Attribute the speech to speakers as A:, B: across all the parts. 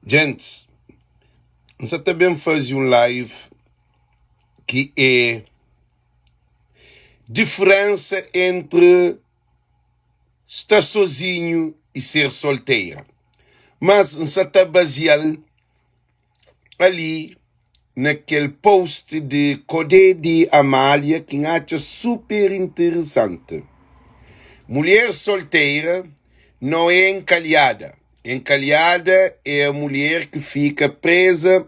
A: Djentis, N sa ta ben faze un live ki é diferensa entri sta sozinhu i ser solteira. Mas N sa ta bazia-l ali na kel post di Kodé di Amália ki N atxa super interesanti. Mulher solteira não é encalhada. Encalhada é a mulher que fica presa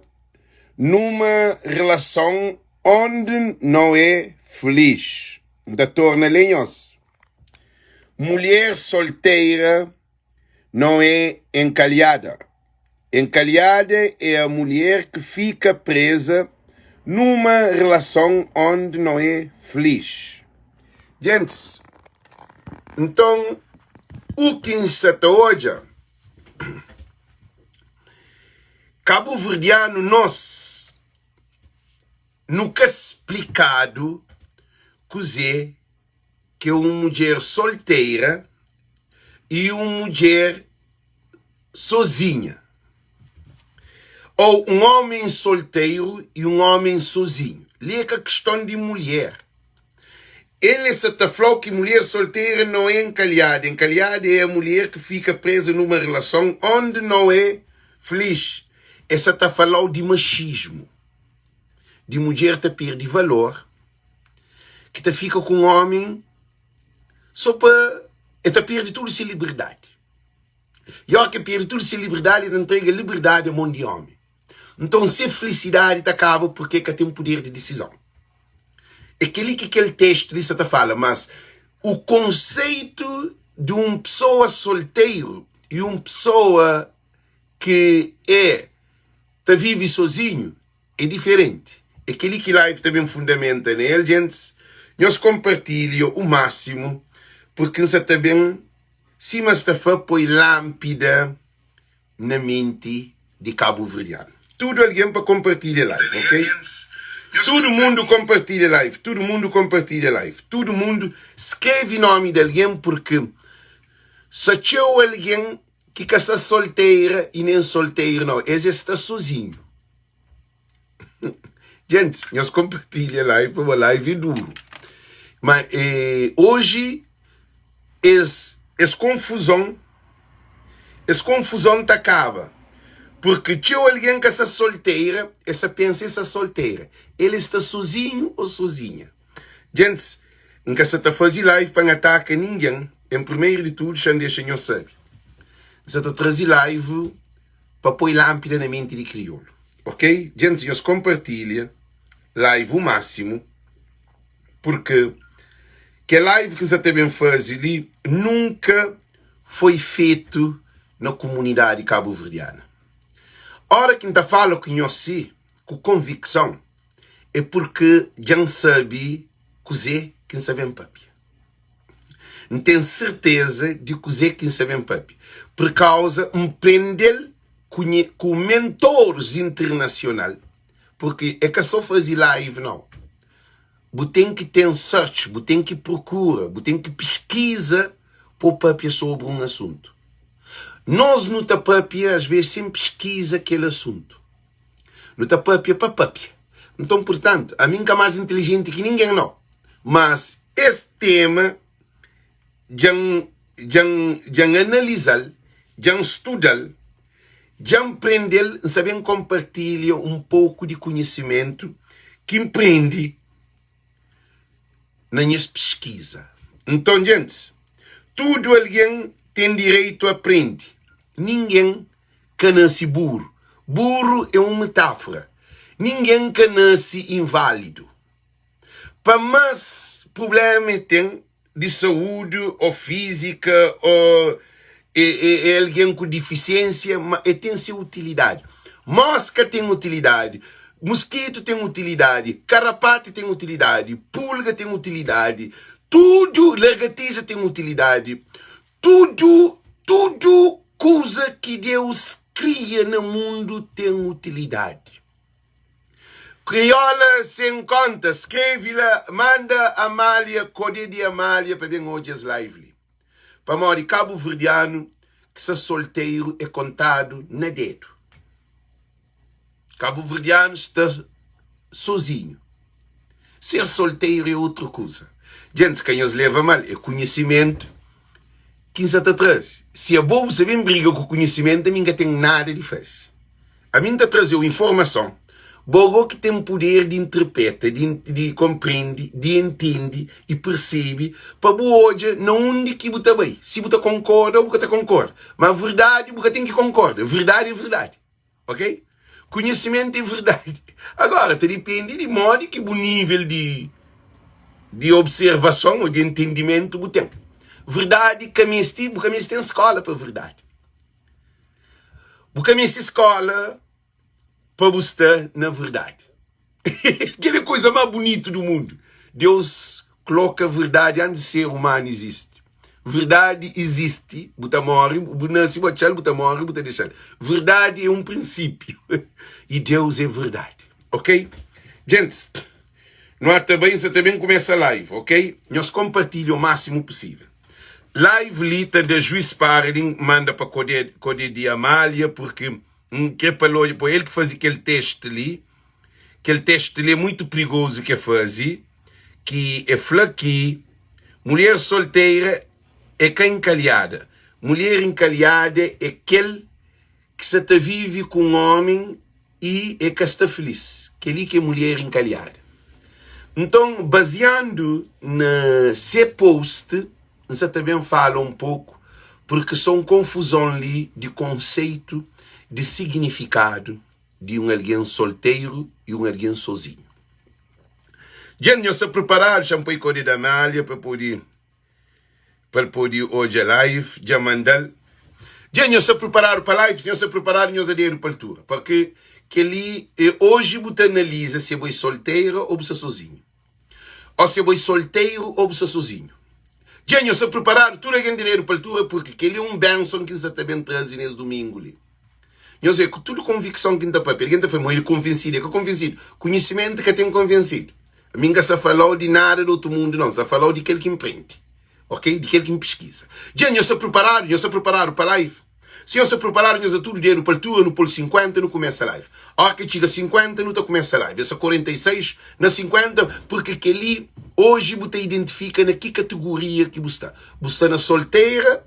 A: numa relação onde não é feliz. N ta torna lê nhos. Mulher solteira não é encalhada. Encalhada é a mulher que fica presa numa relação onde não é feliz. Gentis, nton u ki N sa ta odja, kabuverdianu nos nu ka splikadu kuzê ki é un mudjer solteira i un mudjer sozinha. Ou un ómi solteru i un ómi sozinhu. Li é ka kiston di mulher. El sa ta fla-u ki mulher solteira não é enkalhada. Enkalhada é a mulher ki fika preza numa relason onde não é feliz. El sa ta fala-u di machismo, di mudjer ta perde valor, ki ta fika ku un ómi so pa el ta perde tudu se liberdadi. I óras ki el perde tudu se liberdadi, el ta ntrega liberdadi na mon di ómi. Nton, se filisidadi ta kaba purkê el ka ten puder di disizon. É kel-li ki kel testu li sta ta fala. Mas, u konseitu di un pesoa solteru i un pesoa ki é ta vive sozinhu é diferenti. É kel-li ki live ta ben fundamenta na el, gentis. Nhos konpartilha u másimu, purki N sa ta ben, sima es ta fla, poi lánpida na menti di kabuverdianu. Tudu algen pa konpartilha live, ok? Tudu mundu konpartilha live, tudu mundu konpartilha live, tudu mundu skrebe nomi di algen purki sa txeu algen ki ka sta solteira i nen solteru nau, es es sta sozinhu. Gentis, nhos konpartilha live pamodi live é duru. Ma eh, oji es es konfuzon es konfuzon ta kaba porque txeu algen ka sta solteira, es sa pensa es sta solteira, el sta sozinhu ou sozinha. Gentis, N ka sa ta faze live pa N ataka ningen, en primeiro di tudu xa N dexa nhos sabe, N sa ta traze live pa poi lánpida na menti di kriolu. Ok djentis nhos konpartilha live o máximo porque kel live ki nsa ta ben faze li nunka foi fetu na komunidadi kabuverdiana. Ora ki nta fala ku nhos si ku konvikson é porque dja N sabe kuze ki N sa ben papia. N ten serteza di kuzê ki N sta ben pâpia, purkauza N prende-l ku nha ku mentores internasional, purki é ka sô faze live nau, bu ten ki ten search, bu ten ki prokura, bu ten ki piskiza pa bu pâpia sobri un asuntu. Nos nu ta pâpia asvês sen piskiza kel asuntu, nu ta pâpia pa pâpia. Nton, purtantu, ami N ka más intilijenti ki ningen nau, mas Es tema dja N dja N dja N analiza-l, dja N studa-l, dja N prende-l, N sa ben konpartilha un poku di konhisimentu ki N prende na nhas piskiza. Nton, djentis, tudu algen ten direitu a prende. Ningen ka nase buru. Buru é un metáfora. Ningen ka nase inválidu. Pa más prubléma e ten di saúdi ô fízika ô é é algen ku difisiénsia ma e ten se utilidadi. Móska ten utilidadi, muskitu ten utilidadi, karapatu ten utilidadi, pulga ten utilidadi, tudu largatija ten utilidadi, tudu tudu kuza ki Deus kria na mundu ten utilidadi. Kriola sen konta, skreve la, manda Amalia, kode di Amalia pa ben odja es live li. Pamodi kabuverdianu ki sa solteru é kontadu na dedu. Kabuverdianu sta sozinhu. Ser solteru é utru kuza. Djentis, ka nhos leva mal, é kunhisimentu ki N sa ta traze. Si abo bu sa ben briga ku kunhisimentu, ami N ka ten nada di faze. Ami N ta traze-u informason, bo go ki ten puder di interpreta, di di konprende, di intende i persebe pa bu odja na undi ki bu ta bai, si bu ta konkorda o bu ka ta konkorda. Ma verdadi bu ka ten ki konkorda, verdadi é verdadi. Ok? Konhisimentu é verdadi. Agora, ta dipende di modi ki bu nível di di observason ou di entendimentu bu ten. Verdadi ka meste, bu ka meste ten skola pa verdadi. Bu ka meste skola pa bu sta na verdadi. Kel é kuza más bunitu du mundu. Deus kloka verdadi antis di ser umanu izisti. Verdadi izisti, bu ta móre, bu nase, bu atxa-l, bu ta móre, bu ta dexa-l. Verdadi é un prinsípiu i Deus é verdadi. Ok? Gentis, nu ata bai, N sa ta ben kumesa live, ok? Nhos konpartilha o másimu pusível. Live li ta da juis para di manda pa kode, kode di Amália, purki N kre pa el odja, po el ki faze kel testi li. Kel testu li é mutu prigozu ki e faze, ki e fla ki mulher solteira é ka inkalhada. Mulher inkalhada é kel ki sa ta vive ku un omi i e ka sta filis. Kel-li ki é mulher inkalhada. Nton, baziandu na se post, N sa ta ben fala un poku, purki sa un konfuzon li di konseitu di signifikadu. di un algen solteru i un algen sozinhu. Dja nhos sta preparadu? Xa-m poi kode di Amália pa pode pa el pode odja live. Dja manda-l. Dja nhos sta preparadu pa live? Si nhos sta preparadu, nhos da dedu pa altura. Pake kel-li é oji bu ta analiza si bo é soltera ô bu sta sozinhu. Ô si bo é solteru ô bu sta sozinhu. Dja nhos sta preparadu? Tudu algen da dedu pa altura purki kel-li é un benson ki N sta ta ben traze nes dumingu li. Nhos é ku tudu konvikson ki N ta papia. Algen ta fla, Mo el é konvensidu. El ka konvensidu. Konhisimentu ka ten konvensidu. Ami N ka sa fala-u di nada di otu mundu, nau. N sa fala-u di kel ki N prende, ok? Di kel ki N piskiza. Dja nhos sta priparadu? Nhos sta priparadu pa live? Si nhos sta priparadu, nhos da tudu dedu pa altura, nu pô-l 50, nu kumesa live. Óra ki txiga 50, nu ta kumesa live. El sta 46 na 50, purki kel-li, oji bu ta identifika na ki kategoria ki bu sta. Bu sta na soltera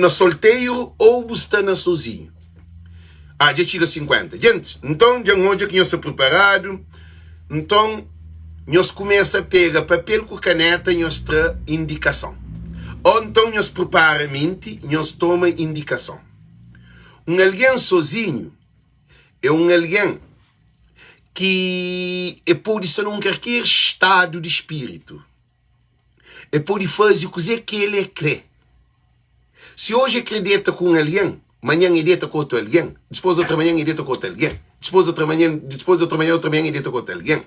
A: na solteiro ou bu sta na sozinho? Ah, dja txiga 50. Gentis, nton dja N odja ki nhos sta priparadu. Nton, nhos kumesa pega papel ku kaneta nhos tra indikason. Ou nton nhos pripara menti, nhos toma indikason. Un algen sozinhu é un algen ki e pode sta na un kalker stadu di spiritu. El pode faze kuzê ki el krê. Si oji el krê deta ku un algen, manhan el deta ku otu algen, dipôs otu manhan el deta ku otu algen, dipôs otu manhan, dipôs otu manhan, otu manhan el deta ku otu algen.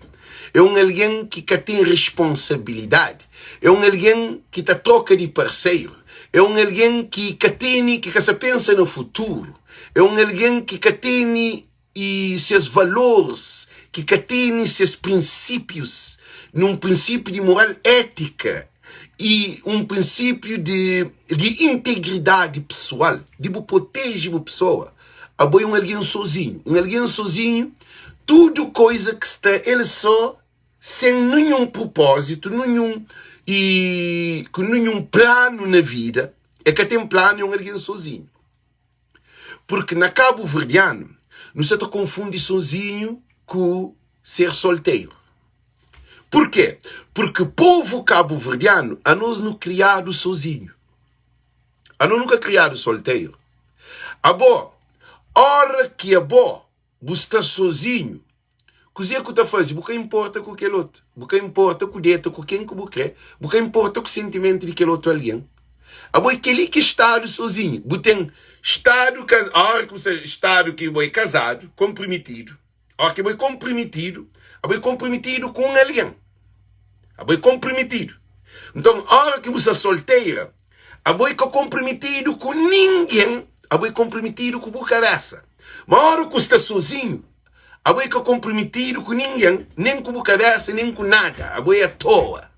A: É un algen ki ka ten responsabilidadi, é un algen ki ta troka di parseru, é un algen ki ka tene, ki ka sa pensa na futuru, é un algen ki ka tene i ses valoris ki ka tene ses prinsípius nun prinsípiu di moral étika i un prinsípiu di di integridadi pesoal di bu proteje bu pesoa abo é un algen sozinhu un algen sozinhu tudu koiza ki sta el so sen ninhun prupózitu ninhun i ku ninhun planu na vida el ka ten planu é un algen sozinhu. Porque na kabuverdianu nu sa ta konfundi sozinhu ku ser solteru. Porquê? Porque povu kabuverdianu anos nu kriadu sozinhu. Anos nu ka kriadu solteru. Abo, ora ki abo bu sta sozinhu, Kuzê ku ta faze? Bu ka inporta ku kel otu. Bu ka inporta ku deta ku ken ku bu kre. Bu ka inporta ku sentimentu di kel otu algen. Abo é kel-li ki stadu sozinhu. Bu ten stadu ka óra ki bu sta stadu ki bo é kazadu, konprimitidu. Óra ki bo é konprimitidu, abo é konprimitidu ku un algen. Abo é konprimitidu. Nton, óra ki bu sta soltera, abo é ka konprimitidu ku ningen, abo é konprimitidu ku bu kabésa. Ma óra ku sta sozinhu, Abo é ka konprometidu ku ningen, nen ku bu kabésa, nen ku nada. Abo é atoa.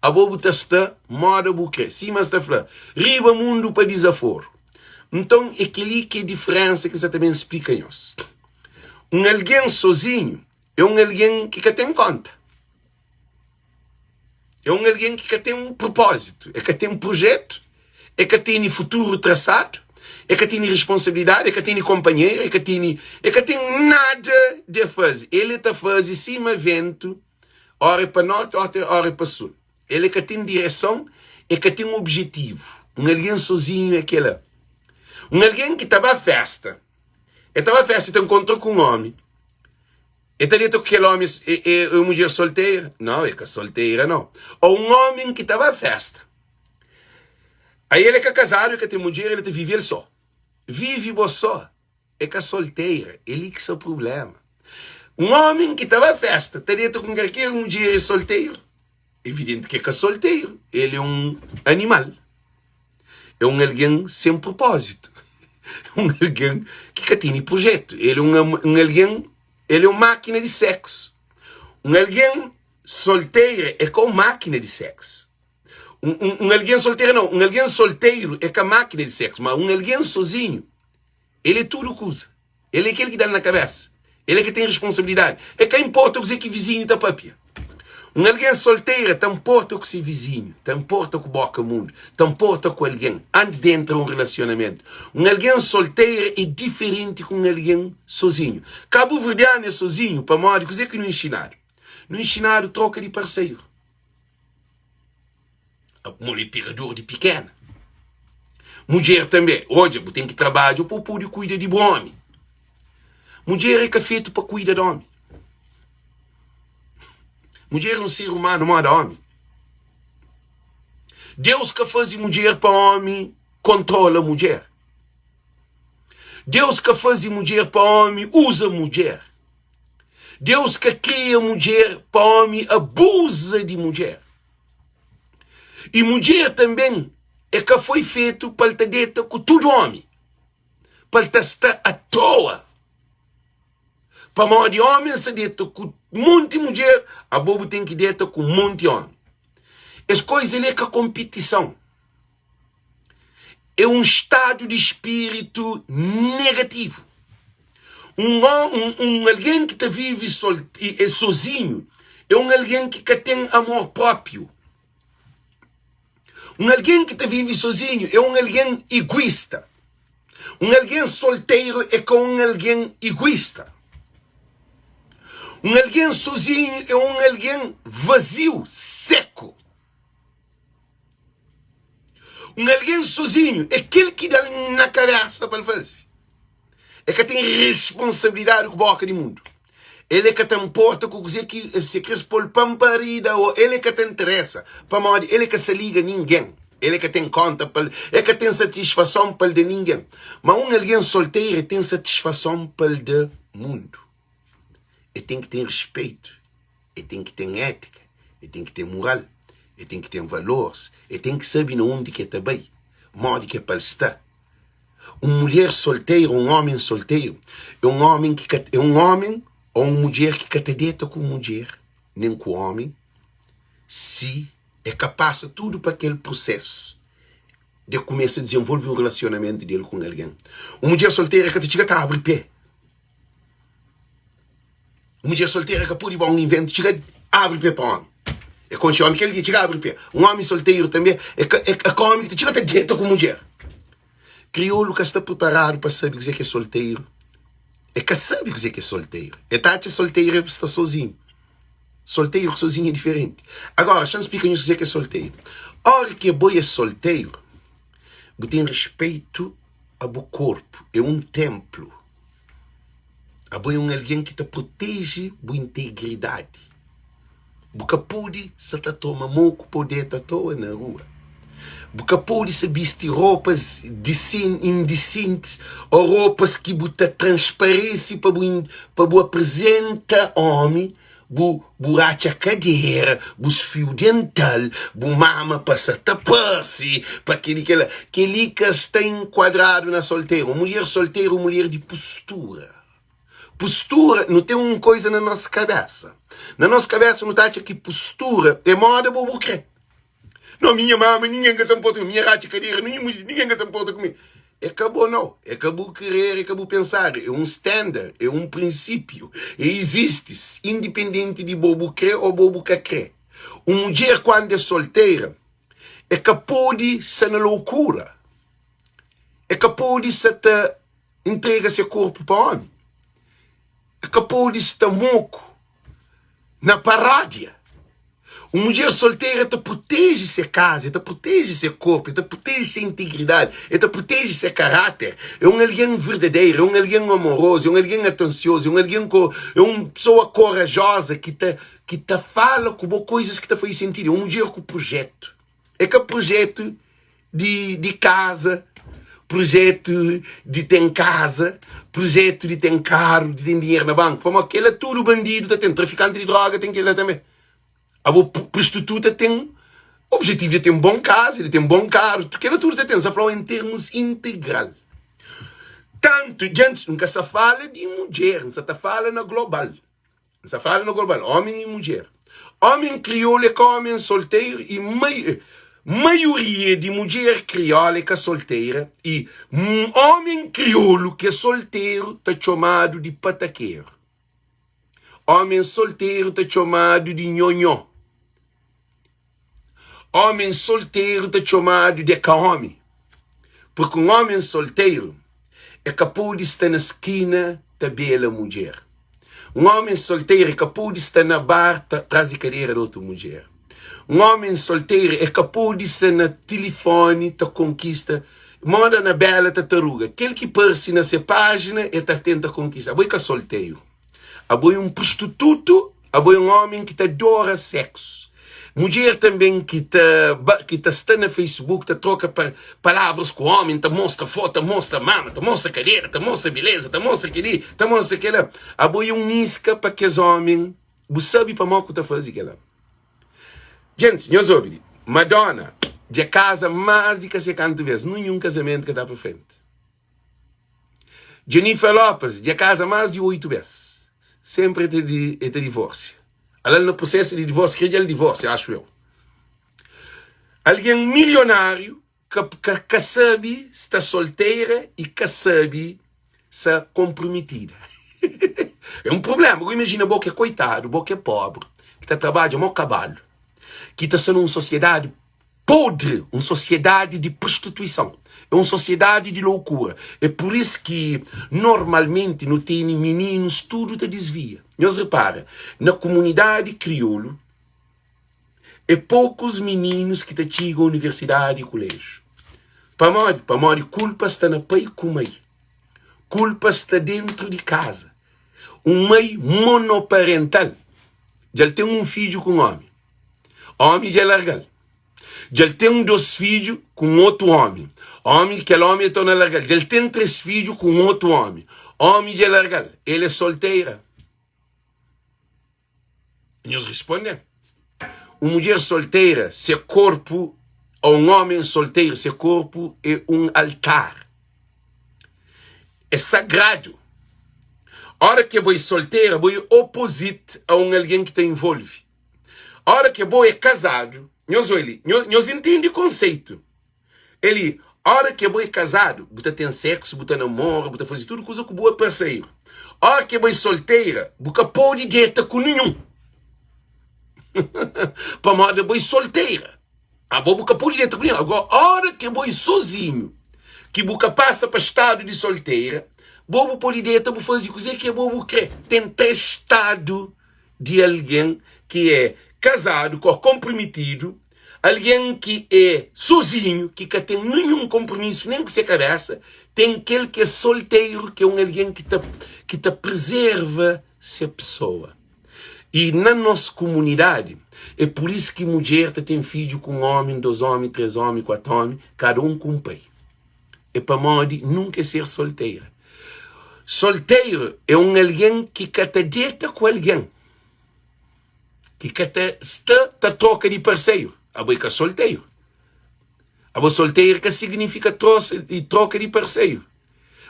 A: Abo bu ta sta móda bu krê. Sima es ta fla, riba mundu pa dizaforu. Nton, é kel-li ki é diferénsa ki N sta ta ben splika nhos. Un algen sozinhu é un algen ki ka ten kónta. É un algen ki ka ten un propózitu, e ka ten prujétu, e ka tene futuru trasadu, e ka tene responsabilidadi, e ka tene konpanheru, e ka tene, e ka ten nada de faze. El e ta faze sima ventu, ora é pa norti, ora é pa sul. El e ka ten direson, e ka ten objetivu. Un algen sozinhu é kel-la. Un algen ki ta ba fésta, e ta ba fésta, e ta nkontra ku un ómi, e ta deta ku kel ómi, é un mudjer soltera? Nau, e ka soltera nau. Ô un ómi ki ta ba fésta, aí el é ka kazadu, el ka ten mudjer, el ta vive el sô. Vive bo sô. É ka solteira, é li ki sta problema. Un omi ki ta ba festa, ta deta ku kalker mudjer é solteiro? Evidenti ki é ka solteiro, el é un animal. É un algen sen propózitu, é un algen ki ka tene projetu, el é un algen, el é un mákina di seksu. Un algen solteira é ka un mákina di seksu. Un, un, un algen solteira nau, un algen solteiro é ka mákina di seksu, ma un algen sozinhu El é tudu kuza. El é kel ki da-l na kabésa. El é ki ten responsabilidadi. É ka inporta kuzê ki vizinhu ta pâpia. Un algen soltera ta nporta ku se vizinhu, ta nporta ku bóka mundu, ta nporta ku algen antis di entra un relasionamentu. Un algen soltera é diferenti ku un algen sozinhu. Kabuverdianu é sozinhu pamodi kuzê ki nu inxinadu? Nu inxinadu troka di parseru. Moli pirador di pikena. Mudjer tanbe, odja, bu ten ki trabadja pa bu pode kuida di bu omi. Mudjer é ka fetu pa kuida di omi. Mudjer é un ser umanu moda omi. Deus ka faze mudjer pa omi kontrola mudjer. Deus ka faze mudjer pa omi uza mudjer. Deus ka kria mudjer pa omi abuza di mudjer. I mudjer tanben e ka foi fetu pa el ta deta ku tudu omi, pa el ta sta atoa. Pamodi omi sta deta ku monti mudjer, abo bu ten ki deta ku monti omi. Es koiza li é ka konpitison. É un stadu di spiritu negativu. Un, un, un algen ki ta vive sol, é sozinhu é un algen ki ka ten amor própiu. Un algen ki ta vive sozinhu é un algen iguista. Un algen solteru é ka un algen iguista. Un algen sozinhu é un algen vaziu, seku. Un algen sozinhu é kel ki da-l na kabésa pa el faze. El ka ten responsabilidadi ku bóka di mundu. El é ka ta nporta ku kuzê ki se kre pô-l panparida ô el é ka ta interesa pamodi el é ka sa liga ningen. El é ka ten kónta pa el, el ka ten satisfason pa el da ningen. Má un algen solteru el ten satisfason pa el da mundu. El ten ki ten respeitu. E ten ki ten étika, e ten ki ten mural, e ten ki ten valores, e ten ki sabe na undi ki e ta bai, modi ki é pa el sta. Un mulher solteira, un ómen solteru, é un ómen ki ka, é un ómen ô un mudjer ki ka ta deta ku mudjer nen ku ómen si e ka pasa tudu pa kel prusésu de kumesa dizenvolve un relasionamentu di el ku un algen. Un mudjer soltera ka ta txiga ta abri pé. Un mudjer soltera ka pode ba un inventu txiga abri pé pa omi. E konxe omi kel dia txiga abri pé. Un omi solteru tanbe e ka e ka omi ki ta txiga ta deta ku mudjer. Kriolu ka sta priparadu pa sabe kuzê ki é solteru. E ka sabe kuzê ki é solteru. E ta atxa solteru é sta sozinhu. Solteru ku sozinhu é diferenti. Agora, xa-m splika nhos kuzê ki é solteru. Óra ki abo é solteru, bu ten respeitu a bu korpu. É un tenplu. Abo é un algen ki ta proteje bu integridadi. Bu ka pode sa ta toma moku pa bu deta atoa na rua. Bu ka pode sa bisti ropas indisentis ô ropas ki bu ta transparese pa bu pa bu aprizenta ómi bu bu ratxa kadera, bus fiu dental, bu mama pa sa ta parse, pa kel-li kel-la. Kel-li ka sta enkuadradu na solteru. Mulher solteru é mulher di postura. Postura, nu ten un koiza na nos kabésa. Na nos kabésa nu ta atxa ki postura é moda bo bu kre. Não, minha mama, ninguém ka ta nporta ku mi. Minha ratxa kadera, ninguém ka ta nporta ku mi. É ka bo nau, é ka bu kerer, é ka bu pensar, é un standard, é un prinsípiu, e izisti, indipendenti di bo bu kre ô bo bu ka kre. Un mudjer kuandu é solteira, é ka pode sta na loukura, é ka pode sta ta intrega se korpu pa ómi, é ka pode sta moku na paródia. Un mudjer soltera ta proteje se kaza, el ta proteje se korpu, el ta proteje se integridadi, el ta proteje se karáter. É un algen verdaderu, é un algen amorozu, é un algen atensiozu, é un algen ko, é un pesoa korajoza ki ta ki ta fala ku bo koizas ki ta faze sentidu. É un mudjer ku prujétu. É ka prujétu di, di kaza, prujétu di ten kaza, prujétu di ten karu, di ten dinheru na banku. Pamodi kel-la tudu bandidu ta ten, trafikanti di droga ten kel-la tanbê. Abo prostituta ten objetivu di ten bon kaza, di ten bon karu, kel-la tudu ta ten. N sta fla-u en termus integral. Tantu, djantis, N ka sta fala di mudjer, N sta ta fala na global. N sta fala na global, omi i mudjer. Omi kriolu é ka omi solteru i maioria di mudjer kriola é ka soltera i omi kriolu ki é solteru ta txomadu di patakeru. Omi solteru ta txomadu di nhonhó. Omi solteru ta txomadu de ka omi. Purki un omi solteru e ka pode sta na skina ta bela mudjer. Un omi solteru e ka pode sta na bar ta tras di kadera di otu mudjer. Un omi solteru e ka pode sta na tilifoni ta konkista moda na bela tataruga. Kel ki parse na se pajina e ta tenta konkista. Abo e ka solteru. Abo é un prostitutu, abo é un ómi ki ta adora séksu. Mudjer tanbê ki ta ba, ki ta sta na Facebook ta troka pa palavras ku ómi, ta mostra fotu, ta mostra mama, ta mostra kadera, ta mostra beleza, ta mostra kel-li, ta mostra kel-la. Abo é un iska pa kes ómi. Bu sabe pamodi ku ta faze kel-la? Gentis, nhos obi li. Madonna dja kaza más di ka se kantu bês. Ninhun kazamentu ka ta pa frenti. Jennifer Lopez dja kaza más di 8 bês. Sénpri el ta di, el ta divôrsia. Ala-l na prusésu di divôrsiu, krê dja el divôrsia, axu eu. Algen milionáriu ka, ka, ka sabe sta soltera i ka sabe sa konpromitida. É un prubléma. Bo imajina bo ki é koitadu, bo ki é póbri, ki ta trabadja mó kabalu, ki ta sta na un sosiedadi podri, un sosiedadi di prostituison, é un sosiedadi di loukura. É pur isu ki normalmenti nu tene mininus tudu ta disvia. Nhos repara, na kumunidadi kriolu é pokus mininus ki ta txiga universidadi i kuleju. Pamodi? Pamodi kulpa sta na pai ku mai. Kulpa sta dentru di kaza. Un mai monoparental dja el ten un fidju ku un omi. Ómi dja larga-l. Dja el ten dos fidju ku un otu ómi. Ómi, kel ómi el torna larga-l. Dja el ten tres fidju ku un otu ómi. Ómi dja larga-l. El é soltera. Nhos responde-m. Un mudjer soltera, se korpu, ô un ómi solteru, se korpu é un altar. É sagradu. Óra ki bo é soltera, bo é opozit a un algen ki ta involve. Ora ke bo é kazadu, nhos oi li, nhos, nhos intende konseitu. É li, ora ke bo é kazadu, bu ta ten seksu, bu ta namora, bu ta faze tudu kuza ku bu parseru. Ora ke bo é solteira, bu ka pode deta ku ninhun. Pamodi bo é solteira. Abo bu ka pode deta ku ninhun. Agora, ora ke bo é sozinhu, ki bu ka pasa pa stadu di solteira, bo bu pode deta, bu faze kuze ke bo bu kre. Ten 3 stadu di algen ki é kazadu ku konprometidu, algen ki é sozinhu, ki ka ten ninhun konpromisu nen ku se kabésa, ten kel ki é solteru, ki é un algen ki ta ki ta prezerva se pesoa. I na nos kumunidadi, é pur isu ki mudjer ta ten fidju ku un ómi, dos ómi, três ómi, kuatu ómi, kada un ku un pai. É pamodi nunka é ser solteira. Solteiro é un algen ki ka ta deta ku algen, ki ka ta sta ta troka di parseiro. Abo é ka solteiro. Abo solteiro ka signifika trosa e troka di parseiro.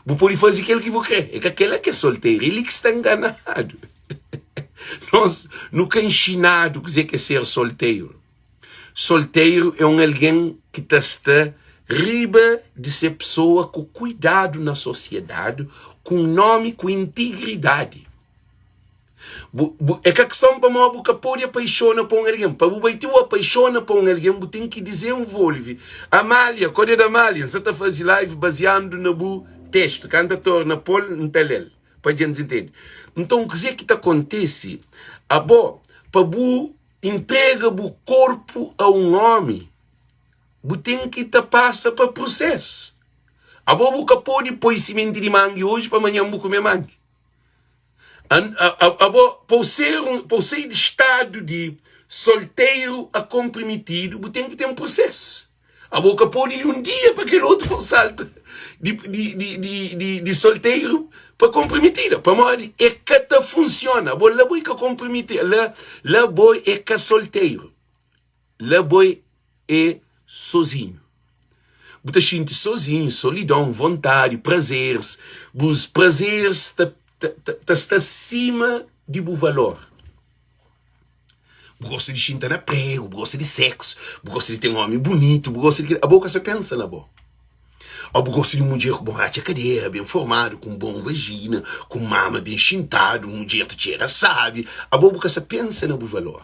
A: Bu pode faze kel ki bu kre. É ka kela ki é solteiro, ele ki sta enganadu. Nos nu ka enxinadu kuzê ki é ser solteiro. Solteiro é un algen ki ta sta. Riba di se pesoa ku kuidadu na sosiedadi, ku un nomi ku intigridadi. Bu, bu, é ka kiston pamodi bu ka pode apaixona pa un algen. Pa bu bai ti bu apaixona pa un algen, bu ten ki dizenvolve. Amália, kode di Amália, N sa ta faze live baziandu na bu testu. Ka N ta torna pô-l, N ta lé-l pa djentis intende. Nton, kuzê ki ta kontese? Abo, pa bu intrega bu korpu a un ómi, bu ten ki ta pasa pa prusésu. Abo bu ka pode poi simenti di mangi oji pa manhan bu kume mangi. Abo, pa bu ser un, pa bu sai di stadu di solteru a konprometidu, bu ten ki ten prusésu. Abo ka pode di un dia pa kel otu pa bu salta di, di, di, di, di, di solteru pa konprometida. Pamodi e ka ta funsiona. Abo la bo e ka konprometi, la, la bo e ka solteru. La bo é sozinhu. Bu ta xinti sozinhu, solidon, vontadi, prazeris. Bus prazeris ta, ta, ta, ta sta sima di bu valor. Bu gosta di xinta na pregu, bu gosta di seksu, bu gosta di ten omi bunitu, bu gosta di kel. Abo ka sa pensa na bo. Ô bu gosta di un mudjer ku bon ratxa kadera, ben formadu, ku un bon vajina, ku un mama ben xintadu, un mudjer ta txera sabi. Abo bu ka sa pensa na bu valor.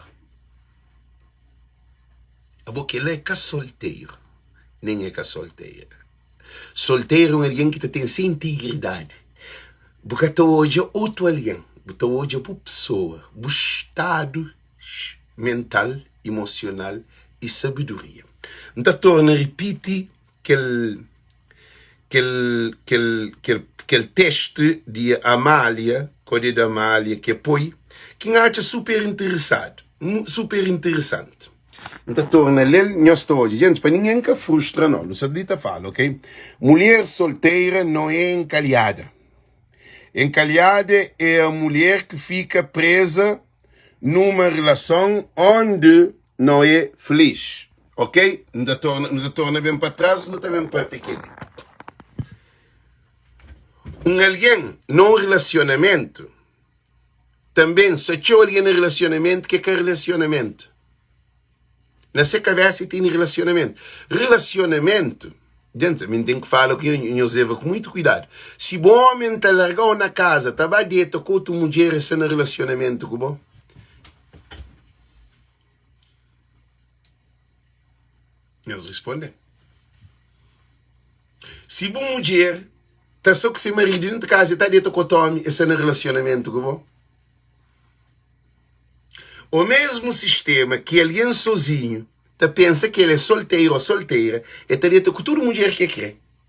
A: Abo kel-la é ka solteru, nen é ka soltera. Solteru é un algen ki ta ten se integridadi. Bu ka ta odja otu algen, bu ta odja bu pesoa, bu stadu mental, emosional i sabedoria. N ta torna ripiti kel kel kel kel kel testu di Amália, kode di Amália ke poi, ki N atxa super interesadu, super interesanti. N ta torna le-l, nhos ta odja. Gentis, pa ningen ka frustra no, nu sa li ta fala, ok? Mulher solteira não é encalhada. Encalhada é a mulher que fica presa numa relação onde não é feliz. Ok? Nu ta torna, nu ta torna ben pa tras, nu ta ben papia kel-li. Un algen na un relasionamentu, tanben sa txeu algen na relasionamentu ki é ka relasionamentu. Na se kabesa e tene relasionamentu. Relasionamentu, djent, mi N ten ki fala ku nho, nhos leva ku muitu kuidadu. Si bu omen ta larga-u na kaza, ta ba deta ku otu mudjer, e sta na relasionamentu ku bo? Nhos responde. Si bu mudjer ta sta ku se maridu dentu kaza, e ta deta ku otu omi, e sta na relasionamentu ku bo? O mesmu sistema ki algen sozinhu ta pensa ki el é solteru ô soltera, e ta deta ku tudu mudjer ki e kre.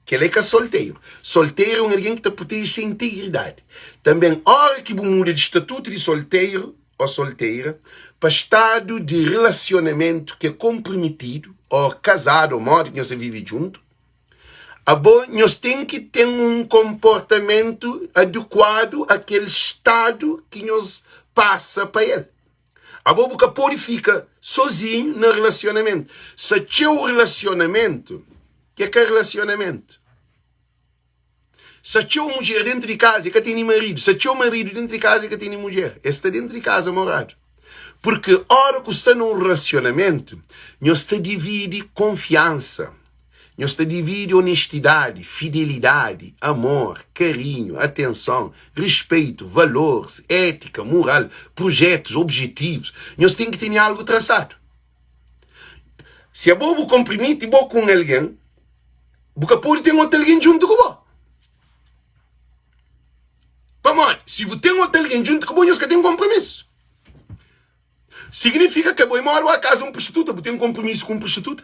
A: Kel-la é ka solteru. Solteru é un algen ki ta proteje se integridadi. Tanben, óra ki bu muda di statutu di solteru ô soltera pa stadu di relasionamentu ki é konprometidu ô kazadu ô modi ki nhos ta vive djuntu, abo nhos ten ki ten un konportamentu adekuadu a kel stadu ki nhos pasa pa el. Abo bu ka pode fika sozinhu na relasionamentu. Sa txeu relasionamentu ki é ka relasionamentu. Sa txeu mudjer dentu di kaza e ka tene maridu. Sa txeu maridu dentu di kaza e ka tene mudjer. Es sta dentu di kaza moradu. Purki ora ku sta na un relasionamentu, nhos ta dividi konfiansa. Nhos ta dividi onestidadi, fidelidadi, amor, karinhu, atenson, rispeitu, valoris, étika, mural, prujetus, objetivus. Nhos ten ki tene algu trasadu. Si abo bu konprimiti bo ku un algen, bu ka pode ten otu algen djuntu ku bo. Pamodi? Si bu ten otu algen djuntu ku bo, nhos ka ten konpromisu. Signifika ki abo é mora o akazu un prostituta, bu ten konpromisu ku un prostituta?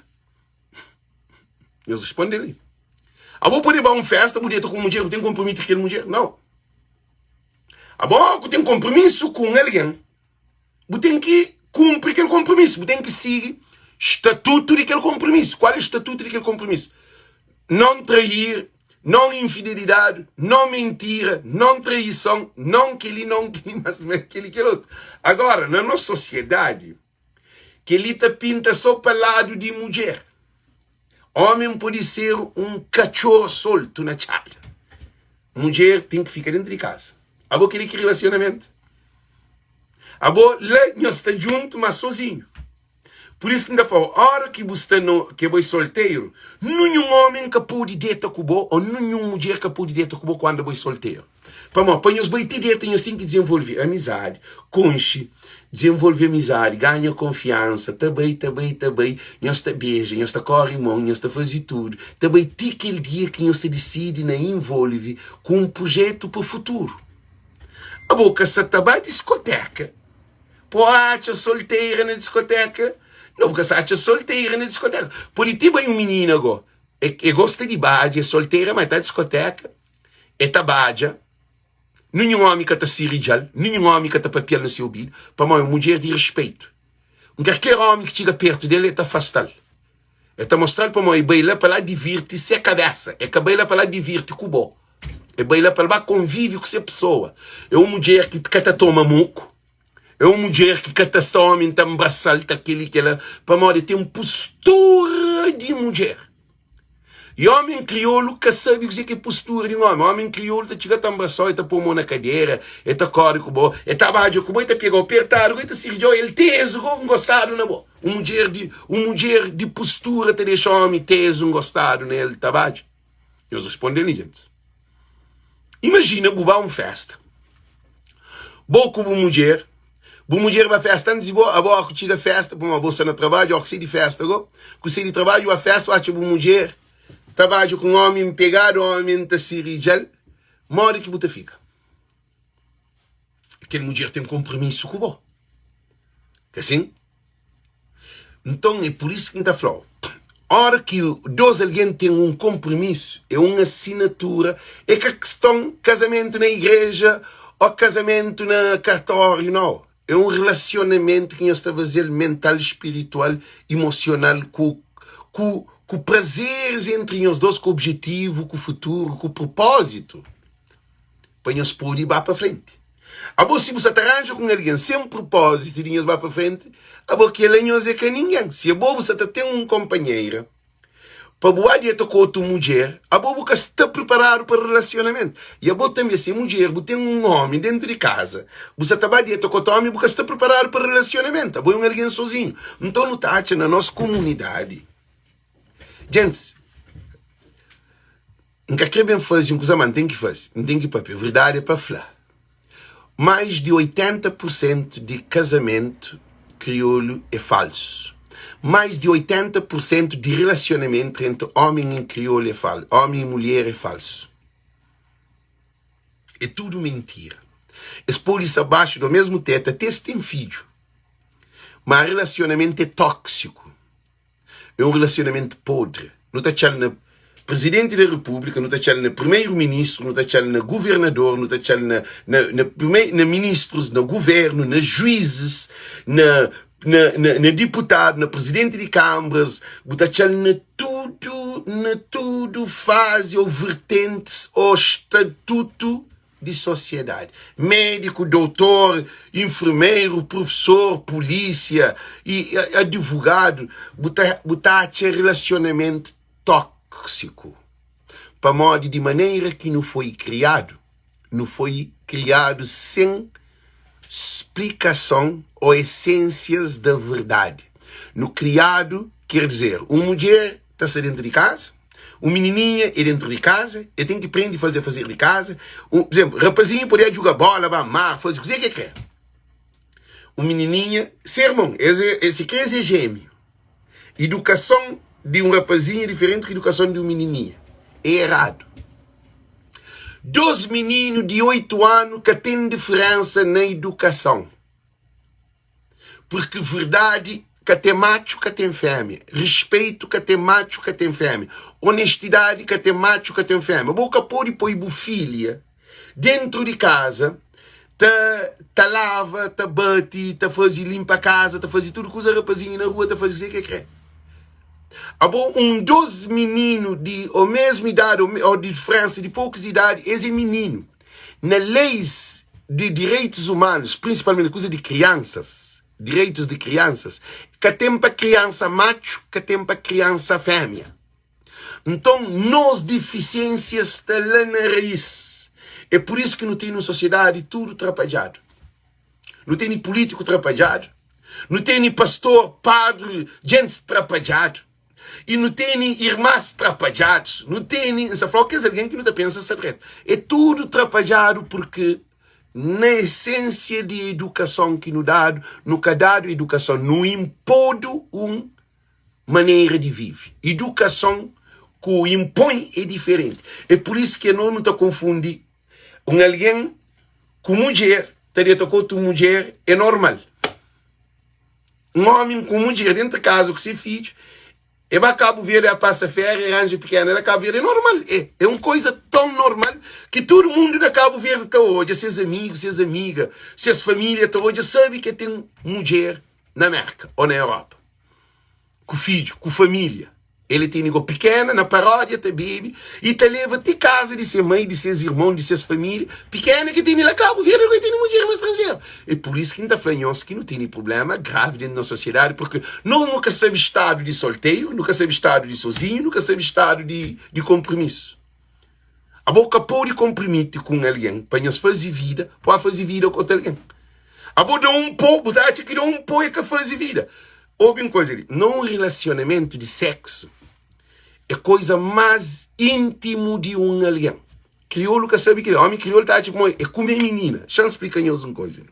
A: Nhos responde li. Abo pode ba un festa, bu deta ku un mudjer, bu ten konpromitu ku kel mudjer? Nau. Abo ku ten konpromisu ku un algen, bu ten ki kunpri kel konpromisu, bu ten ki sigi statutu di kel konpromisu. Kual é statutu di kel konpromisu? Não trair, não infidelidade, não mentira, não traição, não kel-li, não kel-li, mas kel-li, kel otu. Agora, na nos sosiedadi, Kel-li ta pinta sô pa ladu di mudjer. Ómi pode ser un katxor soltu na txada. Mudjer ten ki fika déntu di kaza. Abo kel-li ki relasionamentu? Abo la nhos sta djuntu, má sozinhu. Pur isu ki N ta fla-u, óra ki bu sta na ke bo é solteru, ninhun ómi ka pode deta ku bo ô ninhun mudjer ka pode deta ku bo kandu bo é solteru. Pamodi pa nhos bai ti deta nhos ten ki dizenvolve amizadi, konxe, dizenvolve amizadi, ganha konfiansa, ta bai, ta bai, ta bai, nhos ta beja, nhos ta kóre mon, nhos ta faze tudu, ta bai ti kel dia ki nhos ta disidi na involve ku un prujétu pa futuru. Abo ka sa ta ba diskotéka pa atxa soltera na diskotéka? Nau, bu ka sa atxa soltera na diskotéka. Pode ti bai un minina go, e gosta di badja, e soltera, ma e ta diskotéka. E ta badja, ninhun ómi ka ta siridja-l, ninhun ómi ka ta papia-l na se obidu, pamodi é un mudjer di rispeitu. Un kalker ómi ki txiga pértu di el, e ta afasta-l. E ta mostra-l pamodi e bai la pa la divirti se kabésa, e ka bai la pa la divirti ku bo. E bai la pa el ba konvive ku se pesoa. É un mudjer ki ka ta toma moku, é un mudjer ki ka ta sta ómi ta nbrasa-l, ta kel-li, kel-la, pamodi e ten postura di mudjer. I omi kriolu ka sabe kuzê ki é postura di un omi. Omi kriolu ta txiga ta nbrasa-u, el ta pô mô na kadera, el ta kóre ku bo, el ta badja ku bo, el ta pega-u pertadu, el ta sirja-u, el tezu ku ngostadu na bo. Un mudjer di, un mudjer di postura ta dexa omi tezu ngostadu na el ta badja. Nhos responde-m li, gentis. Imajina bu ba un festa, bo ku bu mudjer, bu mudjer ba festa antis di bo, abo óki txiga festa, pamodi bo sta na trabadju, óki sai di festa go, ku sai di trabadju ba festa, bu atxa bu mudjer ta badja ku un ómi npegadu, ómi ta siridja-l, modi ki bu ta fika? Kel mudjer ten konpromisu ku bo, ka sin? Nton, é pur isu ki N ta fla-u, óra ki dôs algen ten un konpromisu, é un asinatura, é ka kiston kazamentu na igreja ô kazamentu na kartóriu, nau. É un relasionamentu ki nhos ta faze-l mental, spiritual, emosional, ku ku ku prazeris entri nhos dôs, ku objetivu, ku futuru, ku propózitu. pa nhos pode ba pa frenti. Abo si bu sa ta ranja ku un algen sen propózitu di nhos ba pa frenti, abo kela nhos é ka ningen. Si abo bu sa ta ten un konpanheira pa bu ba deta ku otu mudjer, abo bu ka sta priparadu pa relasionamentu. I abo tanbe si mudjer bu ten un omi dentu di kaza, bu sa ta ba deta ku otu omi, bu ka sta priparadu pa relasionamentu. Abo é un algen sozinhu. Nton nu ta atxa na nos komunidadi, djentis, N ka kre ben faze un kuza, ma N ten ki faze. N ten ki papia. Verdadi é pa fla. Mais di 80 pur sentu di kazamentu kriolu é falsu. Mais di 80 pur sentu di relasionamentu entri omi i kriolu é falsu, omi i mulher é falsu. É tudu mintira. Es pode sta baxu do mesmu tetu, até es ten fidju, ma relasionamentu é tóksiku. É un relasionamentu podre. Nu ta atxa-l na Prizidenti di Repúblika, nu ta atxa-l na Primeru-Ministru, nu ta atxa-l na Governador, nu ta atxa-l na, na, na, prime, na ministrus, na Guvernu, na juízis, na, na, na, na diputadu, na prizidenti di kanbras, bu ta atxa-l na tudu, na tudu fazi ô vertentis ô statutu di sosiedadi. Médiku, doutor, infermeru, profesor, pulísia i adivogadu, bu ta bu ta atxa relasionamentu tóksiku. Pamodi di manera ki nu foi kriadu, nu foi kriadu sen splikason ô esensias da verdadi. Nu kriadu, ker dizer, un mudjer ta sta dentu di kaza, un minininha é dentu di kaza, el ten ki prende faze afazer di kaza. Un, por exemplo, rapazinhu pode djuga bola, ba mar, faze kuze ki el kre. Un minininha, se irmon, es é, si kre es é jémiu. Idukason di un rapazinhu é diferenti ki idukason di un minininha. É eradu. Dos mininu di 8 anu ka ten diferensa na idukason. Porque verdade ka ten matxu, ka ten fémia. Respeito ka ten matxu, ka ten fémia. Honestidade ka ten matxu, ka ten fémia. Bo ka pode poi bu filha dentro di kaza ta, ta lava, ta bate, ta faze limpa kaza, ta faze tudu kuza rapazinho na rua ta faze kuzê ki el kre. Abo un dos mininu di o mesmu idadi ou di diferensa di poukus idadi, es é mininu. Na leis di direitus umanus, prinsipalmenti kuza di kriansas, direitus di kriansas, ka ten pa kriansa matxu, ka ten pa kriansa fémia. Nton, nos difisiensia sta la na rais. É pur isu ki nu tene un sosiedadi tudu trapadjadu. Nu tene pulítiku trapadjadu. Nu tene pastor, padri, djentis trapadjadu. I nu tene irmas trapadjadus. Nu tene, N sta fla-u kes algen ki nu ta pensa sta dretu. É tudu trapadjadu purki na esensia di edukason ki nu dadu, nu ka dadu edukason, nu inpodu un manera di vive. Idukason ku inpoi é diferenti. É pur isu ki anos nu ta konfundi un algen ku mudjer ta deta ku otu mudjer é normal. Un ómi ku mudjer dentu kaza ku se fidju, e ba Kabu Verdi a pasa féria, e ranja pikena na Kabu Verdi, é normal. É, é un koiza ton normal ki tudu mundu na Kabu Verdi ta odja, ses amigu, ses amiga, ses família ta odja, sabe ke ten mudjer na Merka ô na Europa, ku fidju, ku família. El tene go pikena na paródia ta bebe i ta leba ti kaza di se mai, di ses irmon, di ses família. Pikena ki tene la Kabu Verdi go tene mudjer na stranjeru. É pur isu ki N ta fla nhos ki nu tene prubléma gravi dentu nos sosiedadi purki nos nu ka sabe stadu di solteru, nu ka sabe stadu di sozinhu, nu ka sabe stadu di di konprimisu. Abo ka pode konprimiti ku un algen pa nhos faze vida, pa faze vida ku otu algen. Abo da un po, bu ta atxa ki da un po é ka faze vida. Obi un koza li, na un rilasionamentu di seksu é koza más íntimu di un algen. Kriolu ka sabe kel-li. Ómi kriolu ta atxa kuma é kume minina. Xa-m splika nhos un koza li.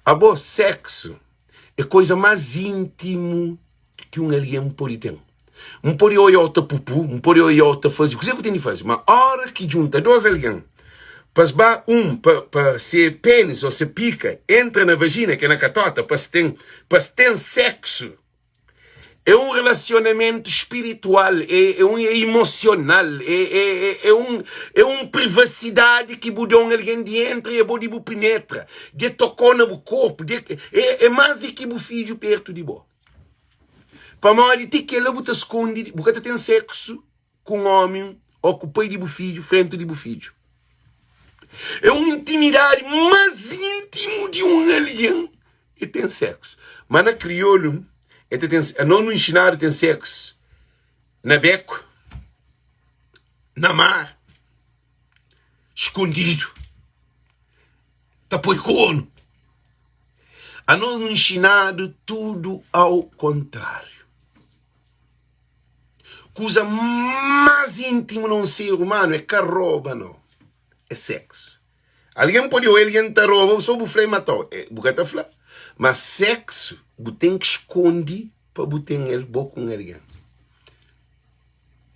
A: Abo, seksu é koza más íntimu ki un algen pode ten. N pode oiau ta pupu, N pode oiau ta faze kuzê ku ten di faze, ma óra ki djunta dos algen pa es ba un pa, pa se penis ô se pika entra na vajina, ki é na katóta, pa es ten, pa es ten seksu, é un relasionamentu spiritual, é, é un é emosional, é, é, é, é un, é un privasidadi ki bu da un algen di entra i abo di bu penetra, di tokó na bu korpu, di, é, é más di ki bu fidju pertu di bo. Pamodi ti kela bu ta skonde, bu ka ta ten seksu ku un ómi ô ku pai di bu fidju frenti di bu fidju. É un intimidadi más íntimu di un algen é ten seksu. Má na kriolu, é ta ten, anos nu inxinadu ten seksu na béku, na mar, skondidu, ta poi kornu. Anos nu inxinadu tudu au kontráriu. Kuza más íntimu na un ser umanu é ka roba, no, é seksu. Algen pode oja algen ta roba, so bu fla e matau, e, bu ka ta fla. Ma seksu bu ten ki skonde pa bu ten el bo ku un algen.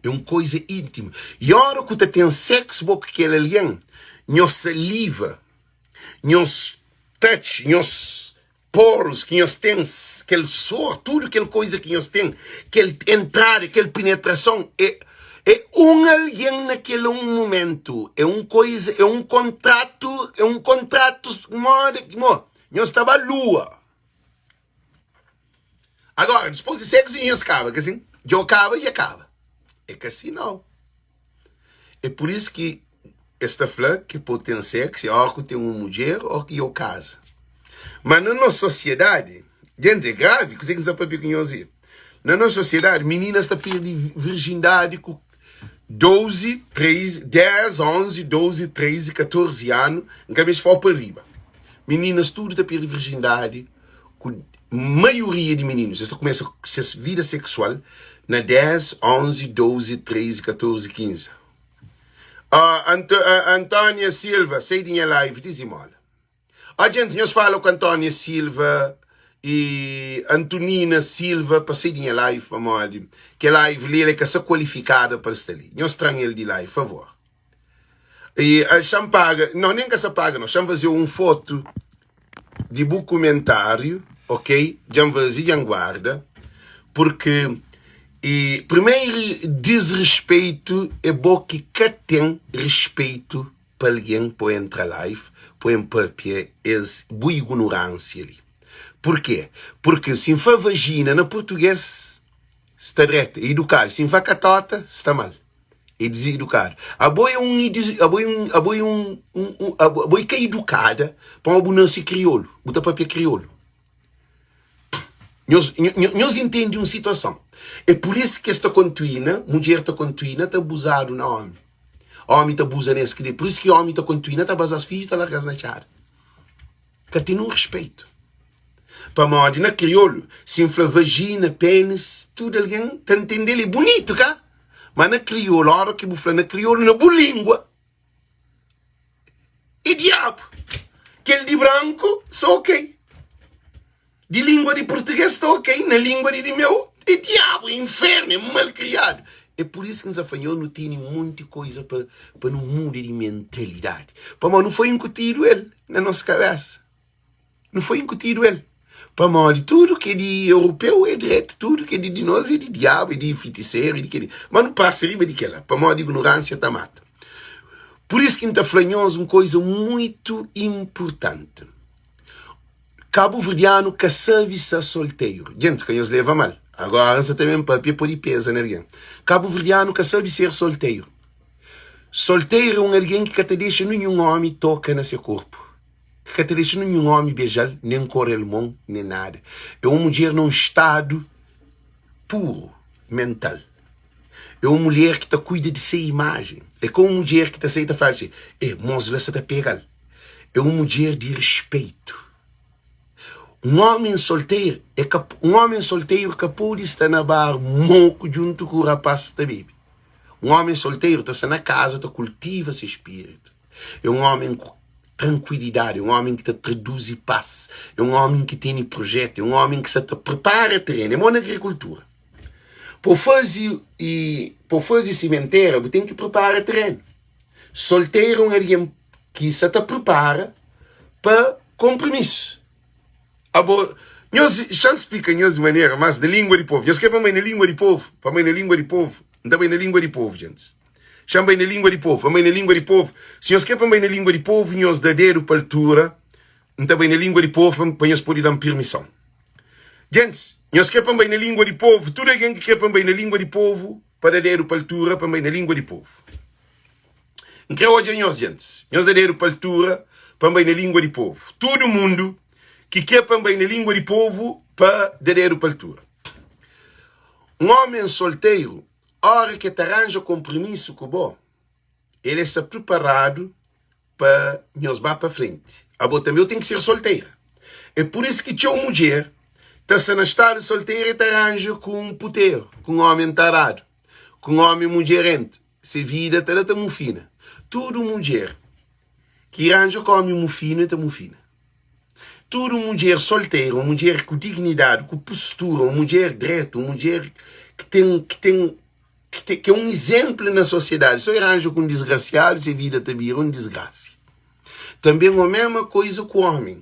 A: É un koza íntimu. I ora ku ta ten seksu bo ku kel algen, nhos saliva, nhos touch, nhos poros ki nhos ten, kel suor, tudu kel koza ki nhos ten, kel entrada, kel penetrason, é, é un algen na kel un momentu, é un koza, é un kontratu, é un kontratu moda ki, mo, nhos ta ba lua. Agora, dispôs di seksu nhos kaba, ka sin? Dja o kaba, dja kaba. É ka si nau. É pur isu ki es ta fla ki pode ten seksu é óra ku ten un mudjer ô ki eu kaza. Má na nos sosiedadi, dja N dze gravi kuzê ki N sta pâpia ku nhos li. Na nos sosiedadi, mininas ta perde virjindadi ku 12, 13, 10, 11, 12, 13, 14 anu, N ka meste fla-u pa riba. Mininas tudu ta perde virjindadi ku maioria di mininus es ta kumesa ses vida seksual na 10, 11, 12, 13, 14, 15. Uh, Ant uh, Antónia Silva, sai di nha live, dizimola. Ah, gente, nhos fala ku Antónia Silva e Antonina Silva pa sai di nha live pamodi ke live li el é ka sa kualifikada pa el sta li. Nhos tran el di live, favor. E uh, xa-m paga, não, nem ka sa paga não, xa-m faze un foto di bu kumentáriu, ok? Dja-m faze, dja-m guarda, purki e primeru disrespeitu é bo ki ka ten respeitu pa algen pa entra live pa en papia es bu ignorânsia li. Purkê? Purki si N fla vagina na purtugês sta dretu, é idukadu, si N fla katóta sta mal. É desedukadu. Abo é un abo é un abo é un un abo é ka idukada pamodi bu nase kriolu, bu ta papia kriolu. Nhos nhos intende un situason. É pur isu ki es ta kontuina, mudjer ta kontuina ta abuzadu na omi. Omi ta abuza nes ki Pur isu ki omi ta kontuina ta baza-s fidju ta larga-s na txada. Ka ten un respeitu. Pamodi na kriolu, si N fla vajina, pénis, tudu algen ta ntende-l. É bunitu, ka? Má na kriolu, óra ki bu fla na kriolu, na bu língua, é diabu. Kel di branku sta ok. Di língua di purtugês sta ok. Na língua di di meu, é diabu, é infernu, é malkriadu. É pur isu ki N sta fla nho, nu tene monti koza pa pa nu muda di mentalidadi. Pamodi nu foi inkutidu el na nos kabésa. Nu foi inkutidu el. Pamodi tudu ki é di europeu é dretu, tudu ki é di di nos é di diabu, é di fitiseru, é di kel-li. Má nu pasa riba di kel-la, pamodi ignoránsia ta mata. Pur isu ki N ta fla nhos un koza muitu inpurtanti, kabuverdianu ka sabe sta solteru. Gentis, ka nhos leva mal, agora N sa ta ben papia pode peza na algen. Kabuverdianu ka sabe ser solteru. Solteru é un algen ki ka ta dexa ninhun ómi toka na se korpu. Ki ka ta dexa ninhun ómi beja-l, nen kore-l mon, nen nada. É un mudjer na un stadu puru mental. É un mulher ki ta kuida di se imajen. É ka un mudjer ki ta sai ta fla si, E, mos la sa ta pega-l. É un mudjer di rispeitu. Un ómi solteru é ka, un ómi solteru ka pode sta na bar moku djuntu ku rapás ta bebe. Un ómi solteru ta sta na kaza ta kultiva se spiritu. É un ómi ku trankuilidadi, é un ómi ki ta traduzi pas, é un ómi ki tene projetu, é un ómi ki sa ta pripara terenu. É mo na agrikultura. Pa bu faze i pa bu faze simentera, bu ten ki pripara terenu. Solteru é un algen ki sa ta pripara pa konpromisu. Abo, nhos, xa-m splika nhos di manera más na língua di povu. Nhos krê pa N bai na língua di povu? Pa N bai na língua di povu? N ta bai na língua di povu, djentis. Xa-m bai na língua di povu, pa N bai na língua di povu. Si nhos krê pa N bai na língua di povu, nhos da dedu pa altura. N ta bai na língua di povu pa nhos pode da-m pirmison. Djentis, nhos krê pa N bai na língua di povu? Tudu algen ki krê pa N bai na língua di povu, pa da dedu pa altura pa N bai na língua di povu. N krê odja nhos, djentis. Nhos da dedu pa altura pa N bai na língua di povu. Tudu mundu ki krê pa N bai na língua di povu, pa da dedu pa altura. Un ómi solteru, óra ki el ta ranja konpromisu ku bo, el sta priparadu pa nhos ba pa frenti. Abo tanbe bu ten ki ser soltera. É pur isu ki txeu mudjer ta sta na stadu soltera e ta ranja ku un puteru, ku un omi ntaradu, ku un omi mudjerentu. Se vida ta da ta mufina. Tudu mudjer ki ranja ku omi mufinu e ta mufina. Tudu mudjer soltera, un mudjer ku dignidadi, ku postura, un mudjer dretu, un mudjer ki ten ki ten ki é un izénplu na sosiedadi. So e ranja ku un disgrasiadu, se vida ta bira un disgrasia. Tanbê o mésma koiza ku ómi.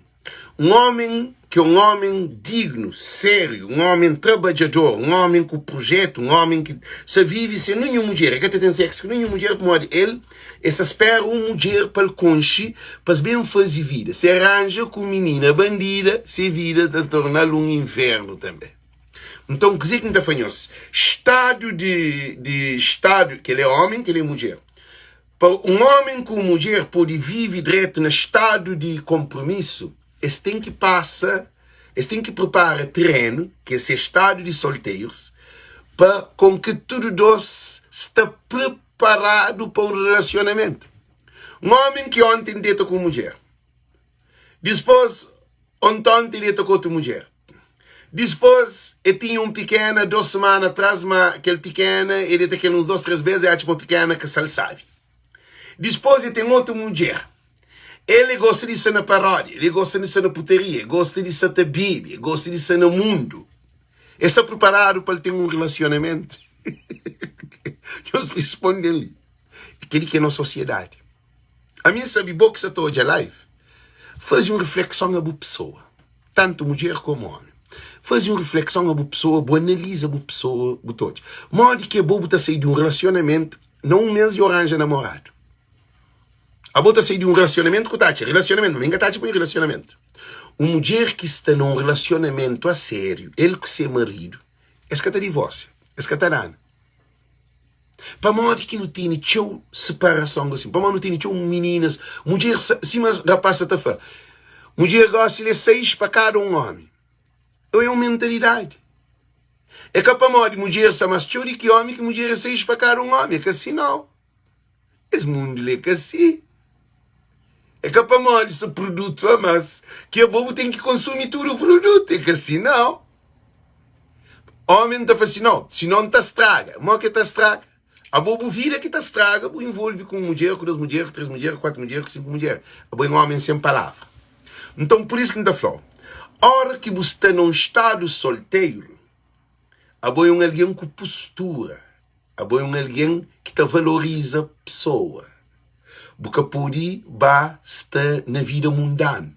A: Un ómi ki é un ómi dignu, sériu, un ómi trabadjador, un ómi ku prujétu, un ómi ki sa vive sen ninhun mudjer, el ka ta ten séksu ku ninhun mudjer pamodi el el sta spéra un mudjer pa el konxe pa es ben faze vida. Se ranja ku minina bandida, se vida ta torna-l un inférnu tanbê. Nton, kuzê ki N ta fla nhos? Stadu di, di stadu, kel é ómi, kel é mudjer. Pa un ómi ku un mudjer pode vive dretu na stadu di konpromisu, es ten ki pasa, es ten ki pripara terenu, ki é se stadu di solterus, pa kon ki tudu dôs sta priparadu pa un relasionamentu. Un ómi ki onti deta ku un mudjer, Dispôs, ontonti deta ku otu mudjer. Dispôs, e tinha un pikena dos semana tras, ma kel pikena e deta kel uns dos, tres bes, e atxa ma pikena ka sal sabi. Dispôs, e ten otu mudjer. El e gosta di sta na paródia, el e gosta di sta na putaria, e gosta di sta ta bebe, e gosta di sta na mundu. E sta priparadu pa el ten un relasionamentu? Nhos risponde-m li. Kel-li ki é nos sosiedadi. Ami N sabe bo ki sa ta odja live, faze un reflekson a bu pesoa, tantu mudjer komu omi. Faze un reflekson a bu pesoa, bu analiza bu pesoa, bu ta odja modi ki abo bu ta sai di un relasionamentu na un mes di oranja namoradu. Abo ta sai di un relasionamentu ku ta atxa relasionamentu, ma mi N ka ta atxa pa un relasionamentu. Un mudjer ki sta na un relasionamentu a sériu, el ku se maridu, es ka ta divorsia, es ka ta dana. Pamodi ki nu tene txeu separason gosi? Pamodi nu tene txeu mininas, mudjer, sima rapaz sa ta fla, mudjer gosi li é 6 pa kada un omi. Então é un mentalidadi. É ka pamodi mudjer sa mas txeu di ki omi ki mudjer é 6 pa kada un omi. É ka si nau. Es mundu li é ka si. É ka pamodi sta produtu a mas ki abo bu ten ki konsumi tudu produtu. É ka si nau. Omi ta fla si nau, si nau N ta straga. Mo ki ta straga? Abo bu vida ki ta straga, bu involvi ku un mudjer, ku dos mudjer, ku tres mudjer, ku kuatu mudjer, ku sinku mudjer. Abo é un omi sen palavra. Nton, pur isu ki N ta fla-u, óra ki bu sta na un stadu solteru, abo é un algen ku postura. Abo é un algen ki ta valoriza pesoa. Bu ka pode ba sta na vida mundanu.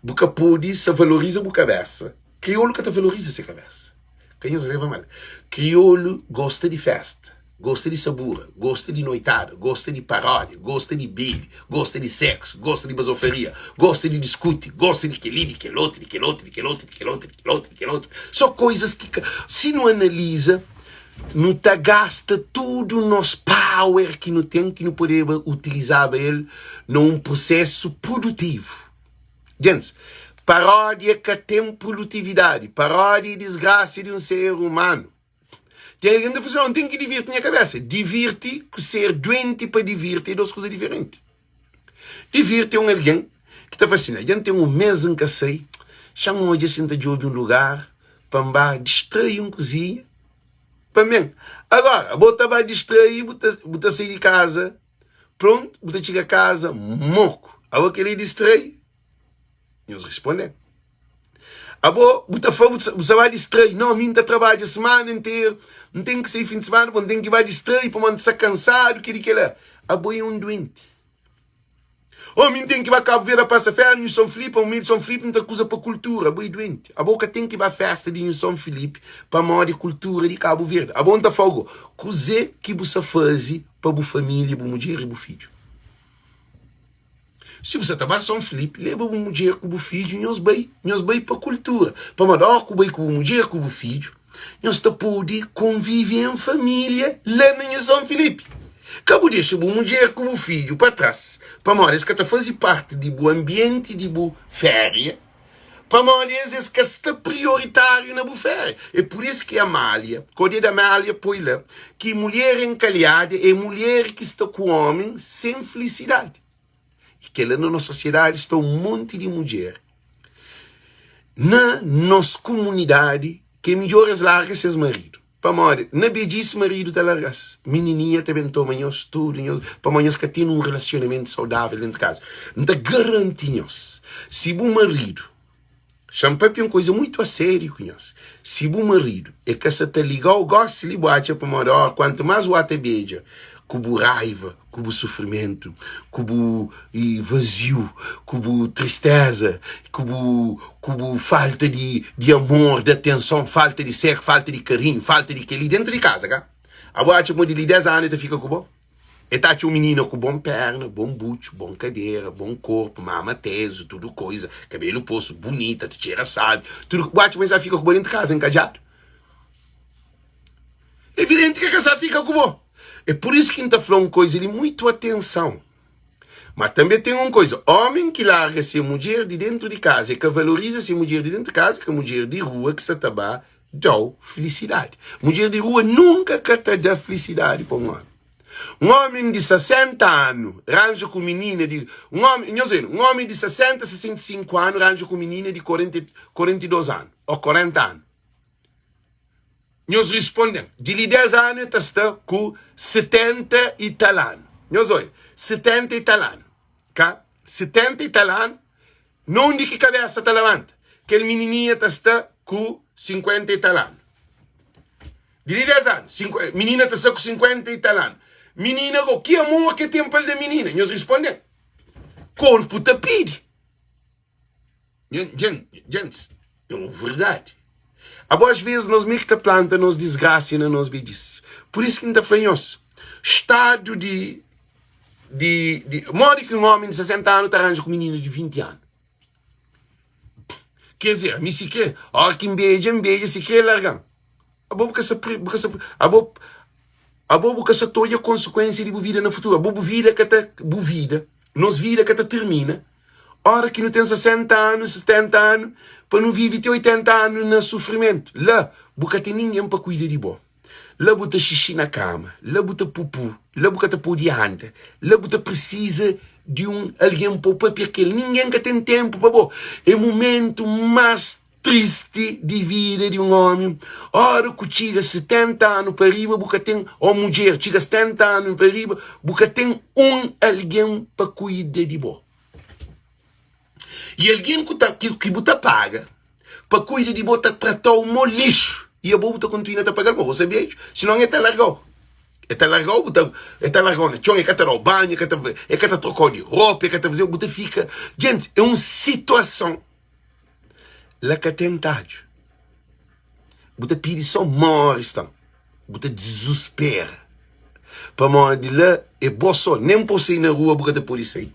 A: Bu ka pode sa valoriza bu kabésa. Kriolu ka ta valoriza se kabésa. Ka nhos leva mal. Kriolu gosta di fésta, gosta di sabura, gosta di noitada, gosta di paródia, gosta di bebe, gosta di séksu, gosta di bazofaria, gosta di diskuti, gosta di kel-li, di kel otu, di kel otu, di kel otu, di kel otu, di kel otu, di kel otu. Sô koizas ki ka. Si nu analiza. Nu ta gasta tudu nos power ki nu ten ki nu podeba utilizaba el na un prusesu produtivu. Gentis, paródia ka ten produtividadi. Paródia é disgrasa di un ser umanu. Ten algen ta fla si, N ten ki divirti nha kabesa. Divirti ku ser duenti pa divirti é dos kuza diferenti. Divirti é un algen ki ta fla si, Dja N ten un mês N ka sai, xa-m odja si N ta djobe un lugar pa N ba distrai un kuzinha pa mi. Agora, bo ta ba distrai, bu ta, bu ta sai di kaza prontu, bu ta txiga kaza moku. Abo kel-li distrai? Nhos responde. Abo bu ta fla, bu sa ba distrai? Não, mi N ta trabadja semana interu, N ten ki sai fin di semana, N ten ki ba distrai pamodi N sta kansadu, kel-li kel-la. Abo é un duenti. Oh, mi N ten ki ba Kabu Verdi pasa férias Nhu Son Filipe, pamodi mi di Son Filipe N ta kuza pa kultura. Abo é duenti. Abo ka ten ki ba festa di Nhu Son Filipe pamodi kultura di Kabu Verdi. Abo N ta fla-u go, kuzê ki bu sa faze pa bu família, bu mudjer i bu fidju? Si bu sa ta ba Son Filipe, leba bu mudjer ku bu fidju, nhos bai, nhos bai pa kultura. Pamodi óras ku bai ku bu mudjer ku bu fidju, nhos ta pode konvive en família la na Nhu Son Filipe. Ka bu dexa bu mudjer ku bu fidju pa tras, pamodi es ka ta faze parti di bu anbienti di bu féria, pamodi es es ka sta prioritáriu na bu féria. É pur isu ki Amália, kode di Amália poi la ki mulher enkalhada é mulher ki sta ku ómi sen filisidadi. I kel-la na nos sosiedadi sta un monti di mudjer na nos kumunidadi ki é midjór es larga ses maridu. Pamodi na bedjis maridu ta larga-s, minininha ta ben toma nhos tudu nhos, pamodi nhos ka ten un relasionamentu saudável dentu kaza. N ta garanti nhos, si bu maridu, xa-m papia un kuza mutu a sériu ku nhos, si bu maridu e ka sa ta liga-u gósi li, bu atxa pamodi, ó, kuantu más bu ata bedja ku bu raiva, ku bu sufrimentu, ku bu vaziu, ku bu tristeza, ku bu ku bu falta di di amor, di atenson, falta di ser, falta di karinhu, falta di kel-li dentu di kaza, ka? Abo atxa ma di li 10 anu el ta fika ku bo? El ta atxa un minina ku bon perna, bon butxu, bon kadera, bon korpu, mama tezu, tudu koiza, kabelu posu, bunita, ta txera sabi, tudu. Bu atxa ma el sa fika ku bo dentu di kaza enkadjadu? Evidenti ki el ka sa fika ku bo. É pur isu ki N ta fla un koiza li, muitu atenson. Ma tanbe ten un koiza, omi ki larga se mudjer di dentu di kaza, e ka valoriza se mudjer di dentu di kaza, ka mudjer di rua ki sa ta ba da-u filisidadi. Mudjer di rua nunka ka ta da filisidadi pa un omi. Un omi di 60 anu ranja ku minina di un omi, nhos obi, un omi di 60, 65 anu ranja ku minina di 40, 42 anu o 40 anu. Nhos risponde-m, di li 10 anu el ta sta ku 70 i tal anu. Nhos odja, 70 i tal anu, ka? 70 i tal anu, na undi ki kabesa ta labanta? Kel minininha ta sta ku 50 i tal anu. Di li 10 anu, minina ta sta ku 50 i tal anu. Minina go, ki amor ke ten pa el da minina? Nhos risponde-m, korpu ta pidi. Gentis, é un verdadi. Abo às vezes nos mi ki ta planta nos disgrasia na nos bedjis. Pur isu ki N ta fla nhos, stadu di di di modi ki un omi di 60 anu ta ranja ku mininu di 20 anu? Ker dizer, ami si kre, ora ki N bedja, N bedja, si kre larga-m. Abo bu ka sa bu ka sa abo abo bu ka sa ta odja konsekuensia di bu vida na futuru. Abo bu vida ka ta bu vida, nos vida ka ta tirmina Ora ki nu ten 60 anu, 70 anu, pa nu vive ti 80 anu na sufrimentu. La, bu ka ten ningen pa kuida di bo. La bu ta xixi na kama, la bu ta pupu, la bu ka ta pode anda, la bu ta prisiza. di un algen pa bu papia ku el. Ningen ka ten ténpu pa bo. É momentu más tristi di vida di un ómi. Óra ku txiga 70 anu pa riba, bu ka ten, ô mudjer txiga 70 anu pa riba, bu ka ten un algen pa kuida di bo. I algen ku ta, ki, ki bu ta paga pa kuida di bo ta trata-u mo lixu i abo bu ta kontinua ta paga-l pa bo sa bedju, sinon e ta larga-u. E ta larga-u, bu ta, e ta larga-u na txon, e ka ta da-u banhu, e ka ta, e ka ta troka-u di ropa, e ka ta faze-u, bu ta fika. Djentis, é un situason la ka ten tadju. Bu ta pidi so móre stan, bu ta dizuspera. Pamodi la é bo so, nen pa bu sai na rua bu ka ta pode sai,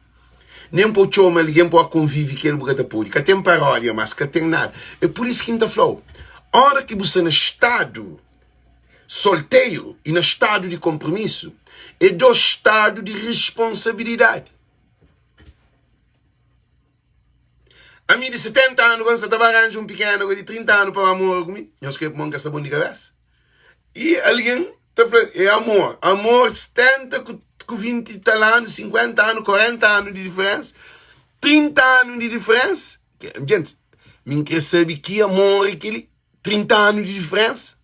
A: nen pa bu txoma algen pa bu konvive ku el bu ka ta pode. Ka ten paródia mas, ka ten nada. É pur isu ki N ta fla-u, óra ki bu sta na stadu solteru i na stadu di konpromisu, é dos stadu di responsabilidadi. Ami di 70 anu gó N sa ta ba ranja un pikena gó di 30 anu pa ba mora ku mi? Nhos krê pamodi N ka sta bon di kabesa? I algen ta fla, é amor. Amor 70 ku, ku 20 i tal anu, 50 anu, 40 anu di diferensa, 30 anu di diferensa. Gentis, mi N krê sabe ki amor é kel-li? 30 anu di diferensa?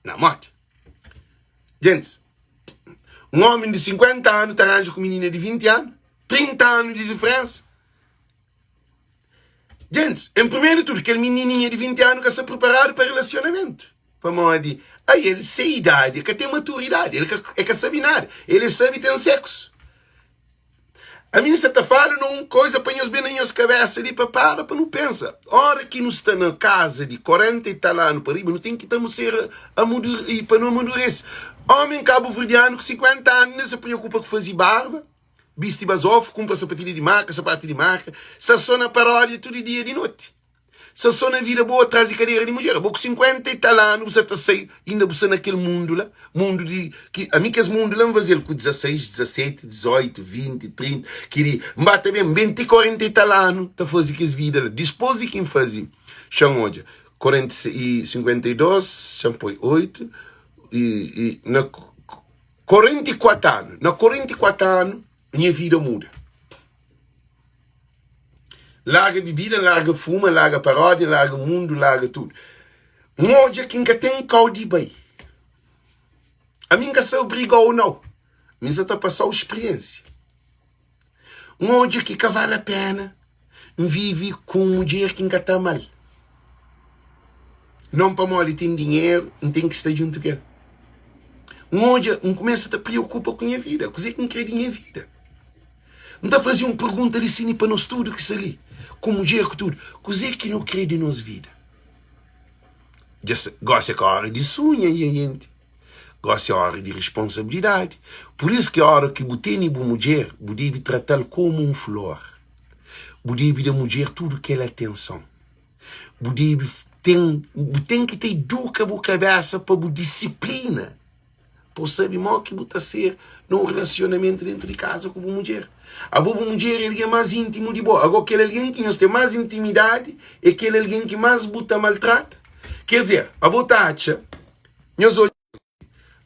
A: Na modi? Gentis, un ómi di 50 anu ta ranja ku minina di 20 anu? 30 anu di diferensa? Gentis, en primeru di tudu, kel minininha di 20 anu ka sta priparadu pa relasionamentu. Pamodi ael, se idadi, el ka ten maturidadi, el ka, el ka sabe nada, el é sabe ten seksu. Ami N sta ta fala na un koza pa nhos ben na nhos kabesa li pa para pa nu pensa. Ora ki nu sta na kaza di 40 i tal anu pa riba, nu ten ki ta ser amudur, i pa nu amadurese. Omi kabuverdianu ku 50 anu inda sa preokupa ku faze barba. Bisti bazofu, kunpra sapatilha di marka, sapatu di marka, sa so na paródia tudu dia di noti. Sa so na vida boa tras di kadera di mudjer. Abo ku 50 i tal anu bu sa ta sai, inda bu sta na kel mundu la, mundu di ki ami kes mundu la N faze-l ku 16, 17, 18, 20, 30, ki di N ba ta ben, N ben ti 40 i tal anu ta faze kes vida la. Dispôs di ki N faze, xa N odja, 40 i 52, xa N poi 8, i, i na. 44 anu Na 44 anu nha vida muda Larga bibida, larga fuma, larga paródia, larga mundu, larga tudu N odja ki N ka ten kau di bai Ami N ka sa obriga-u nau Mi N sa ta pasa-u spriensia N odja ki ka vale a pena N vive ku un mudjer ki N ka ta ama-l. Non pamodi ten dinheru, N ten ki sta djuntu ku el. N odja, N kumesa ta preokupa ku nha vida, kuzê ki N krê di nha vida. N ta faze un pergunta li sini pa nos tudu ki sta li, ku mudjer ku tudu, kuzê ki nu krê di nos vida? Dja gósi é ka óra di sunha, nha jenti. Gósi é óra di responsabilidadi. Pur isu ki óra ki bu tene bu mudjer, bu debe trata-l komu un flor. Bu debe da mudjer tudu kel atenson. Bu debe ten, bu ten ki ta iduka bu kabésa pa bu disiplina, pa bu sabe modi ki bu ta ser na un relasionamentu déntu di kaza ku bu mudjer. Abo bu mudjer é algen más íntimu di bo. Agó kel algen ki nhos ten más intimidadi é kel algen ki más bu ta maltrata. Ker dizer, abo ta atxa Nhos odja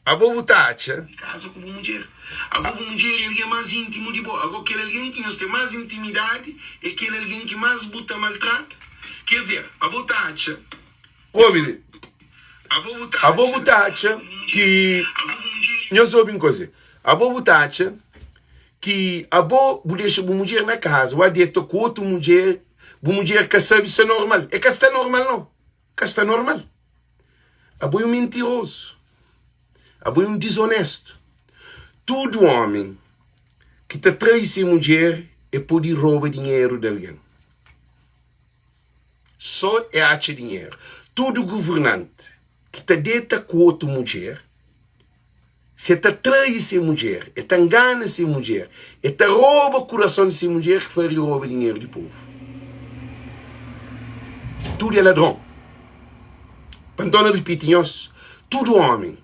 A: Abo bu ta atxa. Kaza ku bu mudjer. Abo bu mudjer é algen más íntimu di bo. Agó kel algen ki nhos ten más intimidadi é kel algen ki más bu ta maltrata. Ker dizer, abo ta atxa. Obi li. Abo bu ta atxa ki. Nhos obi un kuze. Abo bu ta atxa ki abo bu dexa bu mudjer na kaza, bu deta ku otu mudjer, bu mudjer ka sabe si é normal. É ka sta normal nau. Ka sta normal. Abo é un mintirozu. Abo é un dizonestu. Tudu ómi ki ta trai se mudjer e pode roba dinheru di algen. Sô e atxa dinheru. Tudu governanti ki ta deta ku otu mudjer Si el ta trai se mudjer, el ta ngana se mudjer, el ta roba kurason di se mudjer ki faria roba dinheru di povu. Tudu é ladron. Pa N torna ripiti nhos, tudu ómi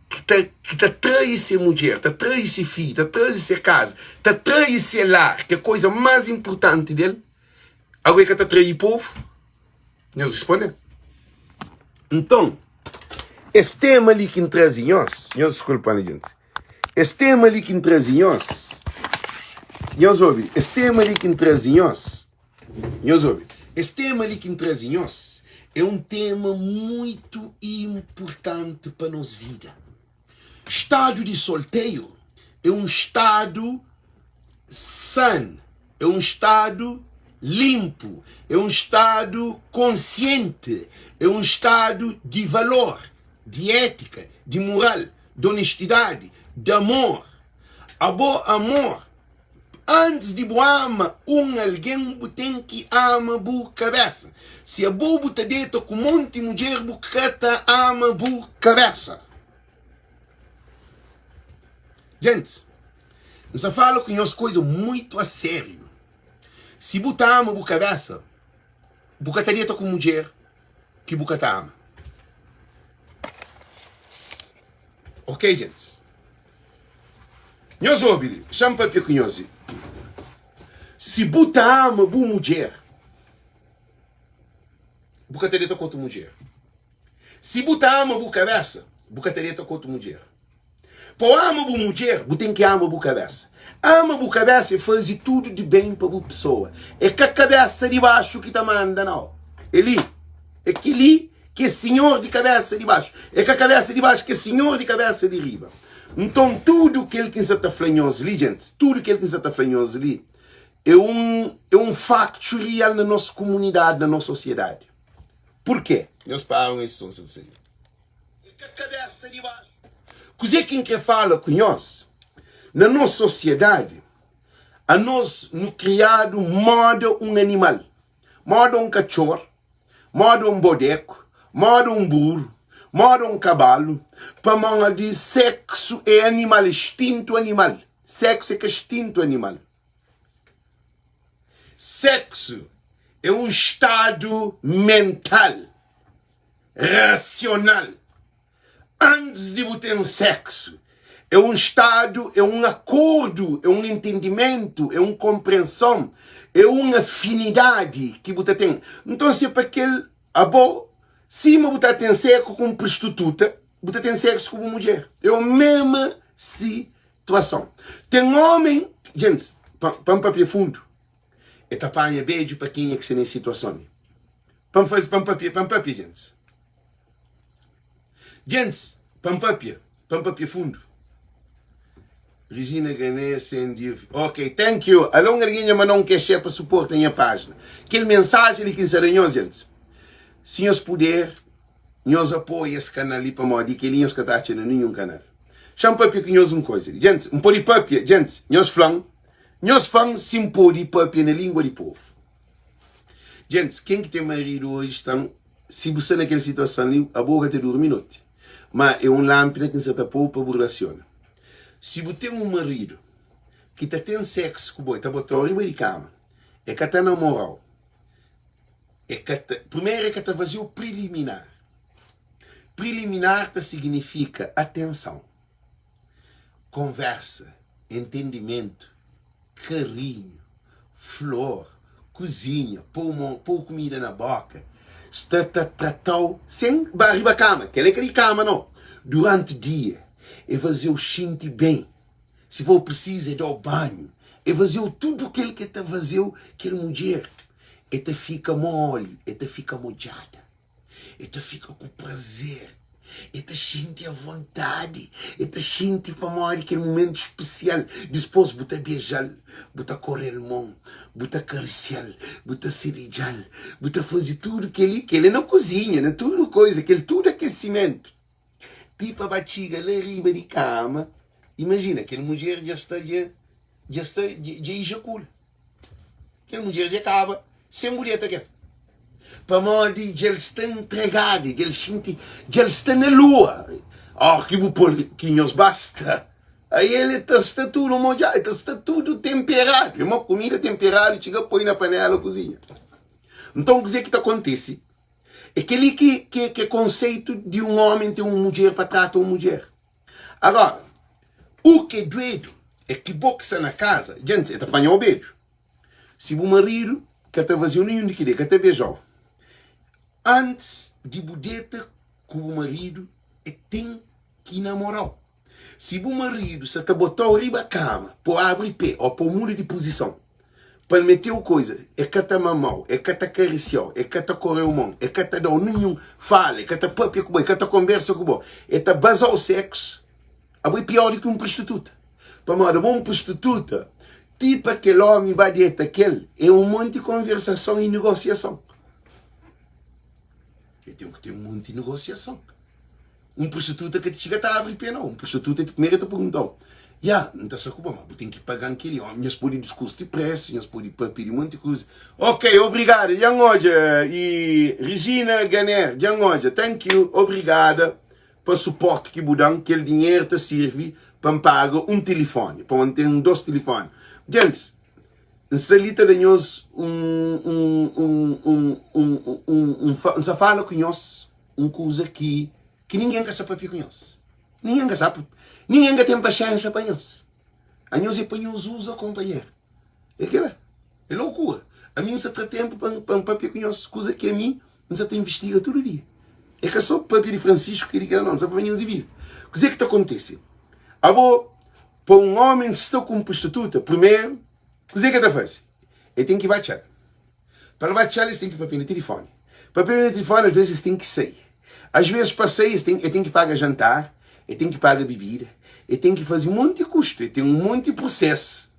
A: ki ta, ki ta trai se mudjer, ta trai se fidju, ta trai se kaza, ta trai se lar, ki é koza más inpurtanti del, ago el ka ta trai povu? Nhos responde. Nton, es tema li ki N traze nhos, nhos diskulpa-m, djenti, es tema li ki N traze nhos. Nhos obi, es tema li ki N traze nhos, nhos obi, es tema li ki N traze nhos é un tema muitu inpurtanti pa nos vida. Stadu di solteru é un stadu san, é un stadu linpu, é un stadu konsienti, é un stadu di valor, di étika, di mural, di onestidadi, di amor. Abo amor, antis di bu ama un algen bu ten ki ama bu kabésa. Si abo bu ta deta ku monti mudjer bu ka ta ama bu kabésa. Gentis, N sta fala ku nhos koza muitu a sériu. Si bu ta ama bu kabésa, bu ka ta deta ku mudjer ki bu ka ta ama. Ok, gentis? Nhos obi li, xa-m papia ku nhos li. Si bu ta ama bu mudjer, bu ka ta deta ku otu mudjer. Si bu ta ama bu kabésa, bu ka ta deta ku otu mudjer. Pa bu ama bu mudjer, bu ten ki ama bu kabésa. Ama bu kabésa é faze tudu di ben pa bu pesoa. É ka kabésa di baxu ki ta manda, nau. É li, é kel-li ki é sinhor di kabésa di baxu. É ka kabésa di baxu ki é sinhor di kabésa di riba. Nton, tudu kel ki N sa ta fla nhos li, gentis, tudu kel ki N sa ta fla nhos li é un, é un faktu real na nos komunidadi, na nos sosiedadi. Purkê? Nhos para un es son sa ta sai. É ka kabésa di baxu. Kuzê ki N krê fala ku nhos? Na nos sosiedadi, anos nu kriadu móda un animal, móda un katxor, moda un bodeku, moda un buru, moda un kabalu, pamodi seksu é animal, instintu animal. Seksu é ka instintu animal. Seksu é un stadu mental, rasional. Antis di bu ten séksu, é un stadu, é un akordu, é un entendimentu, é un konprenson, é un afinidadi ki bu ta ten. Nton, si é pa kel, abo, sima bu ta ten séku ku un prostituta, bu ta ten séksu ku bu mudjer. É o mema situason. Ten ómi, gentis, pa N papia fundu, e ta panha bedju pa kenha ki sta nes situason li. Pa N faze, pa N papia, pa N papia, gentis. Gentis, pa N papia, pa N papia fundu. Regina Gané send you. Ok, thank you. Alô, un algen dja manda un kexé pa suporta nha pájina. Kel mensajen li ki N sa da nhos, gentis. Si nhos puder, nhos apoia es kanal li pamodi kel-li nhos ka ta atxa na ninhun kanal. Xa-m papia ku nhos un koza li. Gentis, N pode papia? Gentis, nhos fla-m, nhos fla-m si N pode papia na língua di povu. Gentis, ken ki ten maridu oji sta-m Si bu sta na kel situason li, abo ka ta durmi noti. Má é un lánpida ki N sta ta pô-u pa bu relasiona. Si bu ten un maridu ki ta ten séksu ku bo, el ta bota-u riba di kama, el ka ta namora-u, el ka ta, primeru el ka ta faze-u priliminar. Priliminar ta siginifika atenson, konvérsa, entendimentu. karinhu, flor, kuzinha, pô mon, pô kumida na boka, sta ta tratau sen ba riba kama, kel é ka di kama nau, duranti dia e fazeu xinti ben, si for prisizu e dau banhu, e fazeu tudu kel ke ta fazeu kel mudjer, e ta fika moli, e ta fika modjada. E ta fika ku prazer, e ta xinti avontadi, e ta xinti pamodi kel mumentu spesial. Dispôs bu ta beja-l, bu ta kore-l mon, bu ta karisia-l, bu ta siridja-l, bu ta faze tudu kel-li. Kel-li na kuzinha, na tudu koza, kel tudu akesimentu. Ti pa ba txiga la riba di kama, imajina, kel mudjer dja sta dja, dja sta dja ijakula. Kel mudjer dja kaba sen bu deta kel. Pamodi dja el sta ntregadu, dja el xinti, dja el sta na lua. Óra ki bu pô-l ki nhos ba sta, aí el ta sta tudu modjadu, el ta sta tudu tenperadu. É mo kumida tenperadu txiga poi na panela kuzinha. Nton kuzê ki ta kontise? É kel-li ki, ki, ki é konseitu di un ómi ten un mudjer pa trata un mudjer. Agora, u ke duedu é ki bo ki sta na kaza, djenti, e ta panha-u beju. Si bu maridu ka ta faze-u ninhun di kel-li, ka ta beja-u, antis di bu deta ku bu maridu, e ten ki namora-u. Si bu maridu sa ta bota-u riba kama pa-u abri pé ô pa-u muda di puzison, pa-l mete-u koiza, e ka ta mama-u, e ka ta karisia-u, e ka ta kore-u mon, e ka ta da-u ninhun fala, e ka ta papia ku bo, e ka ta konbersa ku bo, e ta baza-u seksu, abo é pior di ki un prostituta. Pamodi abo un prostituta, ti pa kel omi ba deta kel, é un monti konversason i negosiason. E ten ku ten monti negosiason. Un prostituta ka ti txiga ta abri pé nau. Un prostituta ti primeru el ta perguntau, Ya, N ta sta ku bo, ma bu ten ki paga-m kel-li. Ó, nhos pode diskursi di présu, nhos pode papia di monti kuza. Ok, obrigada, dja N odja. I Regina Ganer, dja N odja. Thank you, obrigada pa suporti ki bu da-m. Kel dinheru ta sirvi pa N paga un tilifoni, pa N ten dos tilifoni. Gentis, N sta li ta da nhos un, un, un, un, un, un, un, N sta fala ku nhos un kuza ki ki ningen ka sa papia ku nhos. Ningen ka sa, ningen ka ten paxénxa pa nhos. Anhos é pa nhos uza konpanheru. É kela, é lokura. Ami N sa tra ténpu pa pa N papia ku nhos kuza ki ami N sa ta invistiga tudu dia. É ka so papia di Francisco ki di kela nau, N sa papia nhos di vida. Kuzê ki ta kontise? Abo, pa un ómi sta ku un prostituta, primeru, kuzê ki el ta faze? El ten ki ba txal. Pa leba txal es ten ki papia na tilifoni. Papia na tilifoni as vezes es ten ki sai. As vezes pa sai es ten, e ten ki paga jantar, e ten ki paga bibida, e ten ki faze un monti kustu, e ten un monti prosesu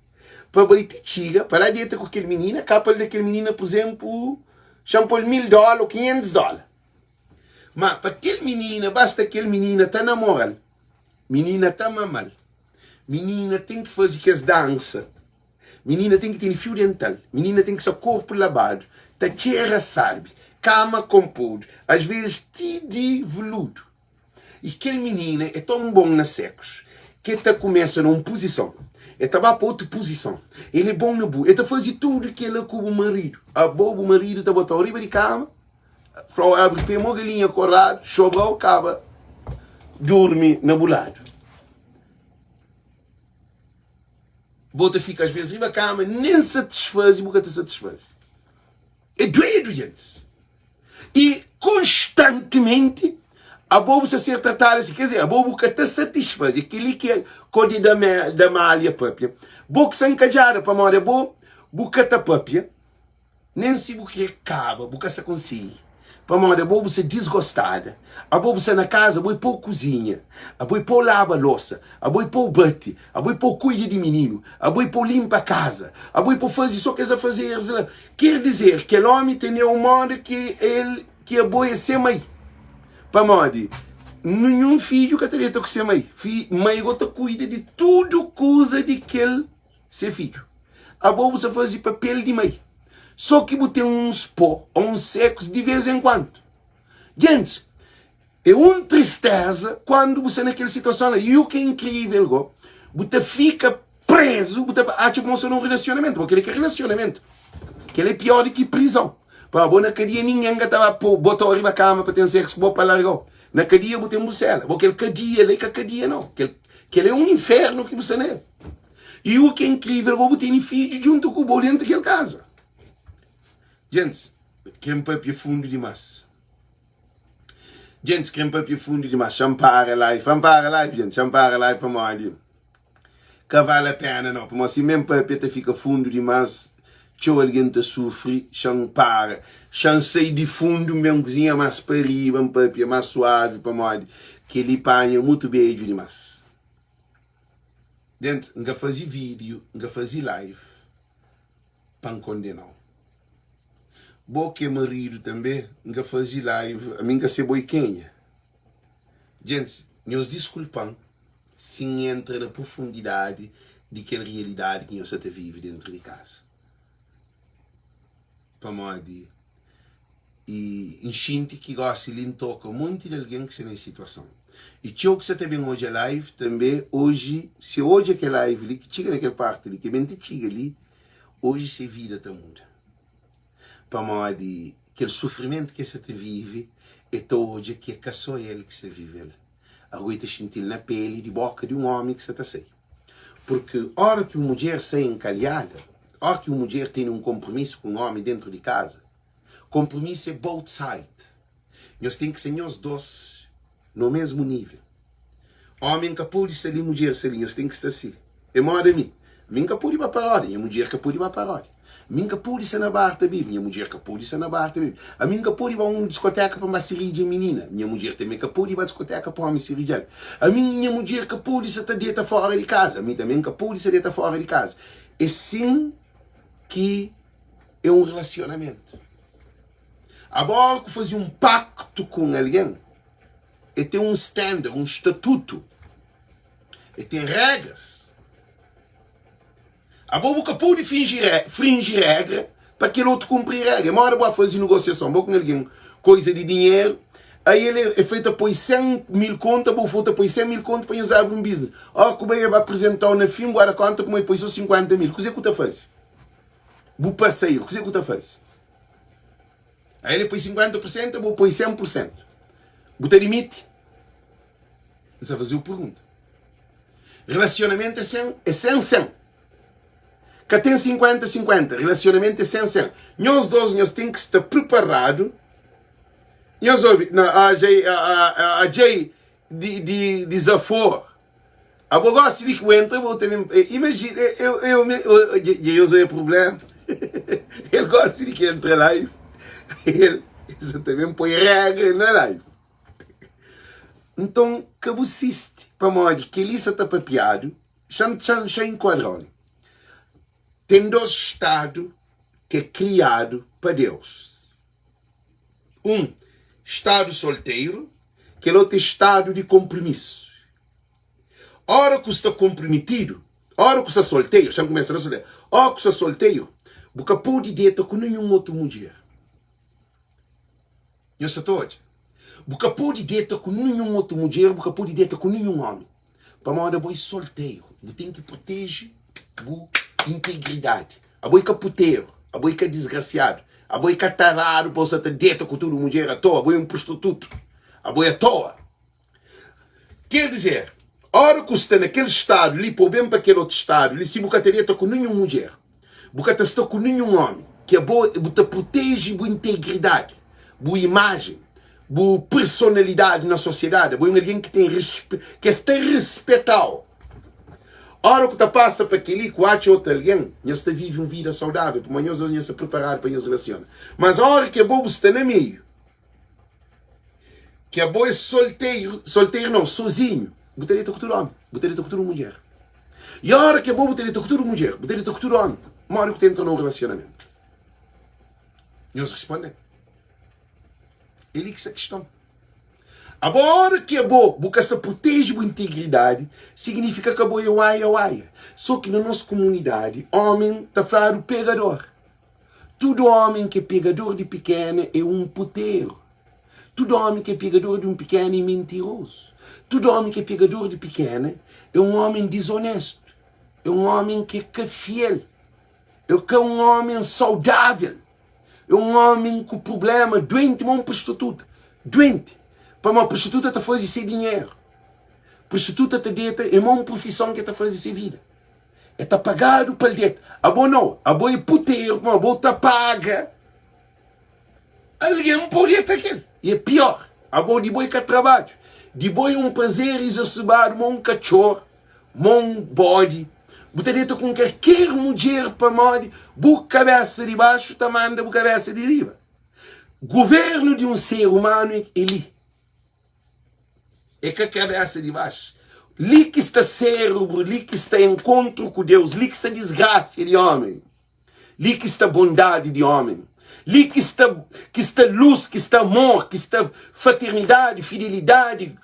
A: pa bai ti txiga pa la deta ku kel minina, kapa al da kel minina pur izenplu, xa N pô-l 1000 dóla ô 500 dóla. Ma pa kel minina, basta kel minina ta namora-l, minina ta mama-l, minina ten ki faze kes dansa. Minina ten ki tene fiu dental, minina ten ki sta korpu labadu, ta txera sabi, kama konpodu, as vezis ti di veludu. I kel minina é ton bon na seksu ki el ta kumesa na un puzison, el ta ba pa otu puzison, el é bon na bu, el ta faze tudu kela ku bu maridu. Abo bu maridu ta bota-u riba di kama, fla-u abri pé mo galinha koradu, xoba-u, kaba durmi na bu ladu. Bo ta fika as vezes riba kama nem satisfaze bu ka ta satisfaze. É duedu djentis. E konstantimenti abo bu sa ser tratadu asi, ker dizer, abo bu ka ta satisfaze. É keli ki kodi da da malha papia. Bo ki sa nkadjadu pamodi abo bu ka ta papia. Nen si bu kre kaba, bu ka sa konsigi. Pamodi abo bu sa disgostada. Abo bu sa na kaza, abo é pa-u kuzinha, abo é pa-u laba losa, abo é pa-u bate, abo é pa-u kuida di mininu, abo é pa-u linpa kaza, abo é pa-u faze so kes afazeris la. Ker dizer, kel omi tene-u moda ki el ki abo é se mai. Pamodi ninhun fidju ka ta deta ku se mai. Fi, mai go ta kuida di tudu kuza di kel se fidju. Abo bu sa faze papel di mai. So ki bu ten uns po ou uns sekus di vez en kuantu. Gentis, é un tristeza kuandu bu sta na kel situason la. I u ki é inkrivel go, bu ta fika prezu, bu ta atxa kuma bu sta na un relasionamentu. Bo kel-li ka relasionamentu, kel-li é pior di ki prizon. Pa bo na kadia ningen ka ta ba po bota-u riba kama pa ten seksu ku bo pa larga-u. Na kadia bu ten bu sela. Bo kel kadia la é ka kadia nau. Kel, kel é un infernu ki bu sta na el. I u ki é inkrivel go bu tene fidju djuntu ku bo dentu kel kaza. Gentis, krê N papia fundu dimás. Gentis, krê N papia fundu dimás. Xa-m para live. Xa-m para live, gentis. Xa-m para live pamodi ka vale a pena nau. Pamodi si mi N papia ta fika fundu dimás, txeu algen ta sufri. Xa-m para. Xa-m sai di fundu, N ben kuzinha más pa riba, N papia más suavi pamodi kel-li panha mutu bedju dimás. Dent, N ka faze vídeo, N ka faze live pa N kondena-u. Bo ki é maridu tanbe, N ka faze live, ami N ka se bo é kenha. Gentis, nhos diskulpa-m si N entra na profundidadi di kel realidadi ki nhos sa ta vive dentru di kaza. Pamodi I N xinti ki gósi li N toka monti di algen ki sta na es situason. I txeu ki sa ta ben odja live tanbê oji, si e odja kel live li, ki txiga na kel parti li, ki ben ti txiga li, oji se vida ta muda. Pamodi kel sufrimentu ki e sa ta vive, e ta odja ki é ka sô el ki sa vive-l. Ago e ta xinti-l na peli di boka di un ómi ki sa ta sai. Purki óra ki un mudjer sai enkalhada, óra ki un mudjer tene un konpromisu ku un ómi dentu di kaza, Konpromisu é both side. Nhos ten ki ser nhos dos no mesmu nível. Ómi ka pode sta li, mudjer sta li, nhos ten ki sta si. É moda mi. Mi N ka pode ba pa roda, nha mudjer ka pode ba pa roda. Mi N ka pode sta na bar ta bebe, nha mudjer ka pode sta na bar ta bebe. Ami N ka pode ba un diskoteka pa N ba siridja minina, nha mudjer tanbe ka pode ba diskoteka pa ómi siridja-l. Ami nha mudjer ka pode sta ta deta fora di kaza, ami tanbe N ka pode sta deta fora di kaza. É sin ki é un relasionamentu. Abo ora ku faze un paktu ku un algen, el ten un standard, un statutu, el ten regras. Abo bu ka pode finji frinji regra pa kel otu kunpri regra. É moda bu ba faze negosiason bo ku un algen koiza di dinheru, ai el el fla el ta poi 100 mil kontu, abo bu fla bu ta poi 100 mil kontu pa nhos abri un business. Ora ku bai el ba apresentau na fin bu da konta kuma el poi so 50 mil, kuze ku ta faze? Bu parseru, kuze ku ta faze? Aí ele põe 50%, eu vou pôr 100%. Bu ta dimiti? N sa faze-u pergunta. Relacionamento é 100, é 100, 100. Ka ten 50, 50. Relacionamento é 100, 100. Nhos dos, nhos ten ki sta preparadu. Nhos obi, na, a Jay, a, a, a Jay di, di, di Zafor. Abo gosi di ki bu entra, bu ta ben, imagina, eu, eu, eu, dja nhos oia problema. El gosi di ki entra live, el sa ta ben poi regra na live. Nton, ka bu sisti, pamodi kel-li sa ta papiadu, xa-m, xa-m, xa inkuadra-u li. Ten dos stadu ki é kriadu pa Deus. Un, stadu solteru, kel otu é stadu di konpromisu. Ora ku sta konprometidu, ora ku sta solteru, xa-m kumesa na solteru, ora ku sta solteru, bu ka pode deta ku ninhun otu mudjer. Nhos sa ta odja? Bu ka pode deta ku ninhun otu mudjer, bu ka pode deta ku ninhun omi. Pamodi abo é solteru, bu ten ki proteje bu integridadi. Abo é ka puteru, abo é ka disgrasiadu, abo é ka taradu pa bu sa ta deta ku tudu mudjer atoa, abo é un prostitutu, abo é atoa. Ker dizer, ora ku sta na kel stadu li pa bu ben pa kel otu stadu li, si bu ka ta deta ku ninhun mudjer, bu ka ta sta ku ninhun omi, ki abo bu ta proteje bu integridadi, bu imajen, bu personalidadi na sosiedadi, abo é un algen ki ten ki es ta rispetau. Ora ku ta pasa pa kel-li, ku atxa otu algen, nhos ta vive un vida saudavel, pamodi nhos dos nhos sta priparadu pa nhos relasiona. Mas ora ki abo bu sta na meiu, Ki abo é solteiro, solteiro não, sozinho, bu ta deta ku tudu omi, bu ta deta ku tudu mudjer. E ora ki abo bu ta deta ku tudu mudjer, bu ta deta ku tudu omi, modi ku ta entra na un relacionamento? Nhos responde. É li ki sta kiston. Abo ora ki abo bu ka sa proteje bu integridade, signifika ki abo é waia waia. So ki na nos komunidade, omi ta fladu pegador. Tudu ómi ki é pegador di pikena é un puteru. Tudu ómi ki é pegador di un pikena é mintirozu. Tudu ómi ki é pegador di pikena é un ómi dizonéstu, é un ómi ki é ka fiel, é ka un ómi saudável, é un ómi ku prubléma, duenti, ma un prostituta. Duenti, pamodi prostituta ta faze se dinheru, prostituta ta deta, é ma un profison ki el ta faze se vida. É ta pagadu pa el deta. Abo nau, abo é puteru, ma abo ta paga algen pa deta kel. E é pior, abo di bo é ka trabadju, di bo é un prazer izaserbadu ma un katxor, ma un bodi. Bu ta deta ku kalker mudjer pamodi bu kabesa di baxu ta manda bu kabesa di riba. Guvernu di un ser umanu é li. É ka kabesa di baxu. Li ki sta sérebru, li ki sta enkontru ku Deus, li ki sta disgrasia di ómi, li ki sta bondadi di ómi, li ki sta ki sta lus, ki sta amor, ki sta fraternidadi, fidelidadi,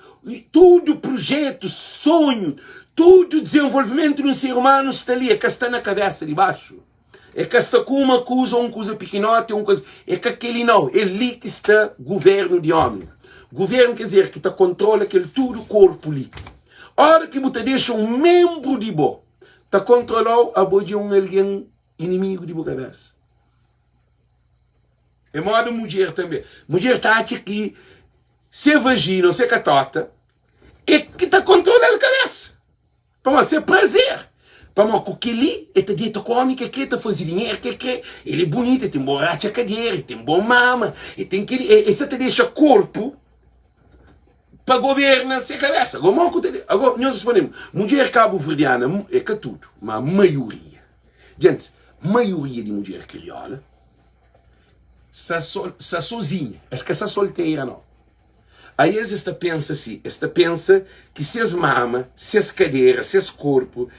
A: tudu projetu, sonhu, tudu dizenvolvimentu di un ser umanu sta li, é ka sta na kabesa di baxu. É ka sta ku uma kuza, un kuza pikinoti, un kuza. É ka keli nau. É li ki sta guvernu di omi. Guvernu ker dizer ki ta kontrola kel tudu korpu li. Ora ki bu ta dexa un menbru di bo ta kontrola-u, abo dja é un algen inimigu di bu kabesa. É moda mudjer tanbe. Mudjer ta atxa ki se vajina o se katota é ki ta kontrola-l kabesa. Pamodi se prazer. Pamodi ku kel-li el ta deta ku ómi ki el krê, ta faze dinheru ki el krê. El é bunitu, el ten bon ratxa kadera, el ten bon mama, el ten kel-li. El sa ta dexa korpu. Pa goberna se kabesa. Ago mo ku ta di? Ago nhos responde-m, mudjer kabuverdiana é ka tudu, ma maioria. Djentis, maioria di mudjer kriola sa so, sa sozinha, es ka sa solteira nau. Aí es es ta pensa si, es ta pensa ki ses mama, ses kadera, ses korpu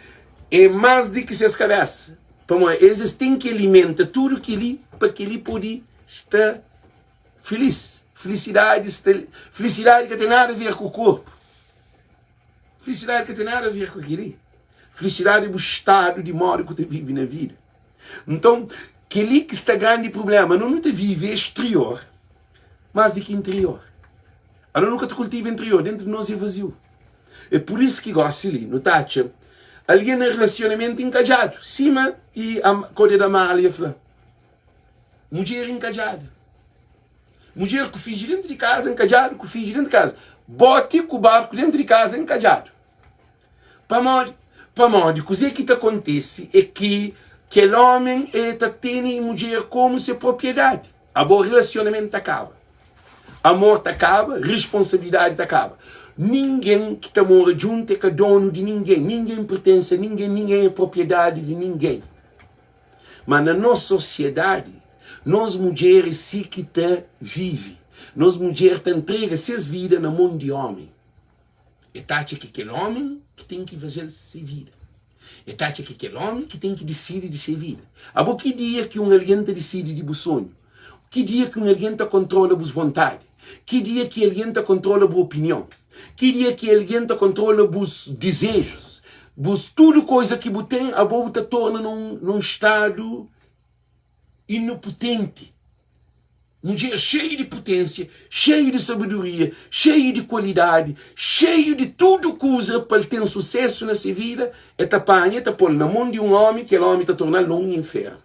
A: é más di ki ses kabesa. Pamodi es es ten ki alimenta tudu kili pa kili podi sta Filis. Filisidadi sta li. Filisidadi ka ten nada a ver ku korpu. Filisidadi ka ten nada a ver ku kel-li. Filisidadi é bu stadu di modi ku ta vive na vida. Nton, kel-li ki sta grandi prubléma. No nu ta vive exterior más di ki interior. Ano nu ka ta kultiva interior, dentu di nos é vaziu. É pur isu ki gósi li nu ta atxa algen na relasionamentu inkadjadu, sima i Kode da Amália fla. Mudjer inkadjada. Mudjer ku fidju dentu di kaza inkadjadu ku fidju dentu di kaza. Boti ku barku dentu di kaza inkadjadu. Pamodi? Pamodi kuzê ki ta kontise é ki kel ómi e ta tene mudjer komu se propriedadi. Abo relasionamentu ta kaba. Amor ta kaba, responsabilidadi ta kaba. Ningen ki ta mora djuntu é ka donu di ningen. Ningen pertense a ningen, ningen é propriedadi di ningen. Ma na nos sosiedadi, nos mudjer é si ki ta vive. Nos mudjer ta ntrega ses vida na mon di ómi. E ta atxa ki kel ómi ki ten ki faze-l se vida. E ta atxa ki kel ómi ki ten ki disidi di se vida. Abo, ki dia ki un algen ta disidi di bu sonhu? Ki dia ki un algen ta kontrola bus vontadi? Ki dia ki algen ta kontrola bu opinion? Ki dia ki algen ta kontrola bus dizejus? Bus tudu koza ki bu ten, abo bu ta torna nun, nun stadu inopotenti. Mudjer xeiu di putensia, xeiu di sabedoria, xeiu di kualidadi, xeiu di tudu kuza pa el ten susesu na se vida, el ta panha, el ta pô-l na mon di un ómi, kel ómi ta torna-l na un infernu.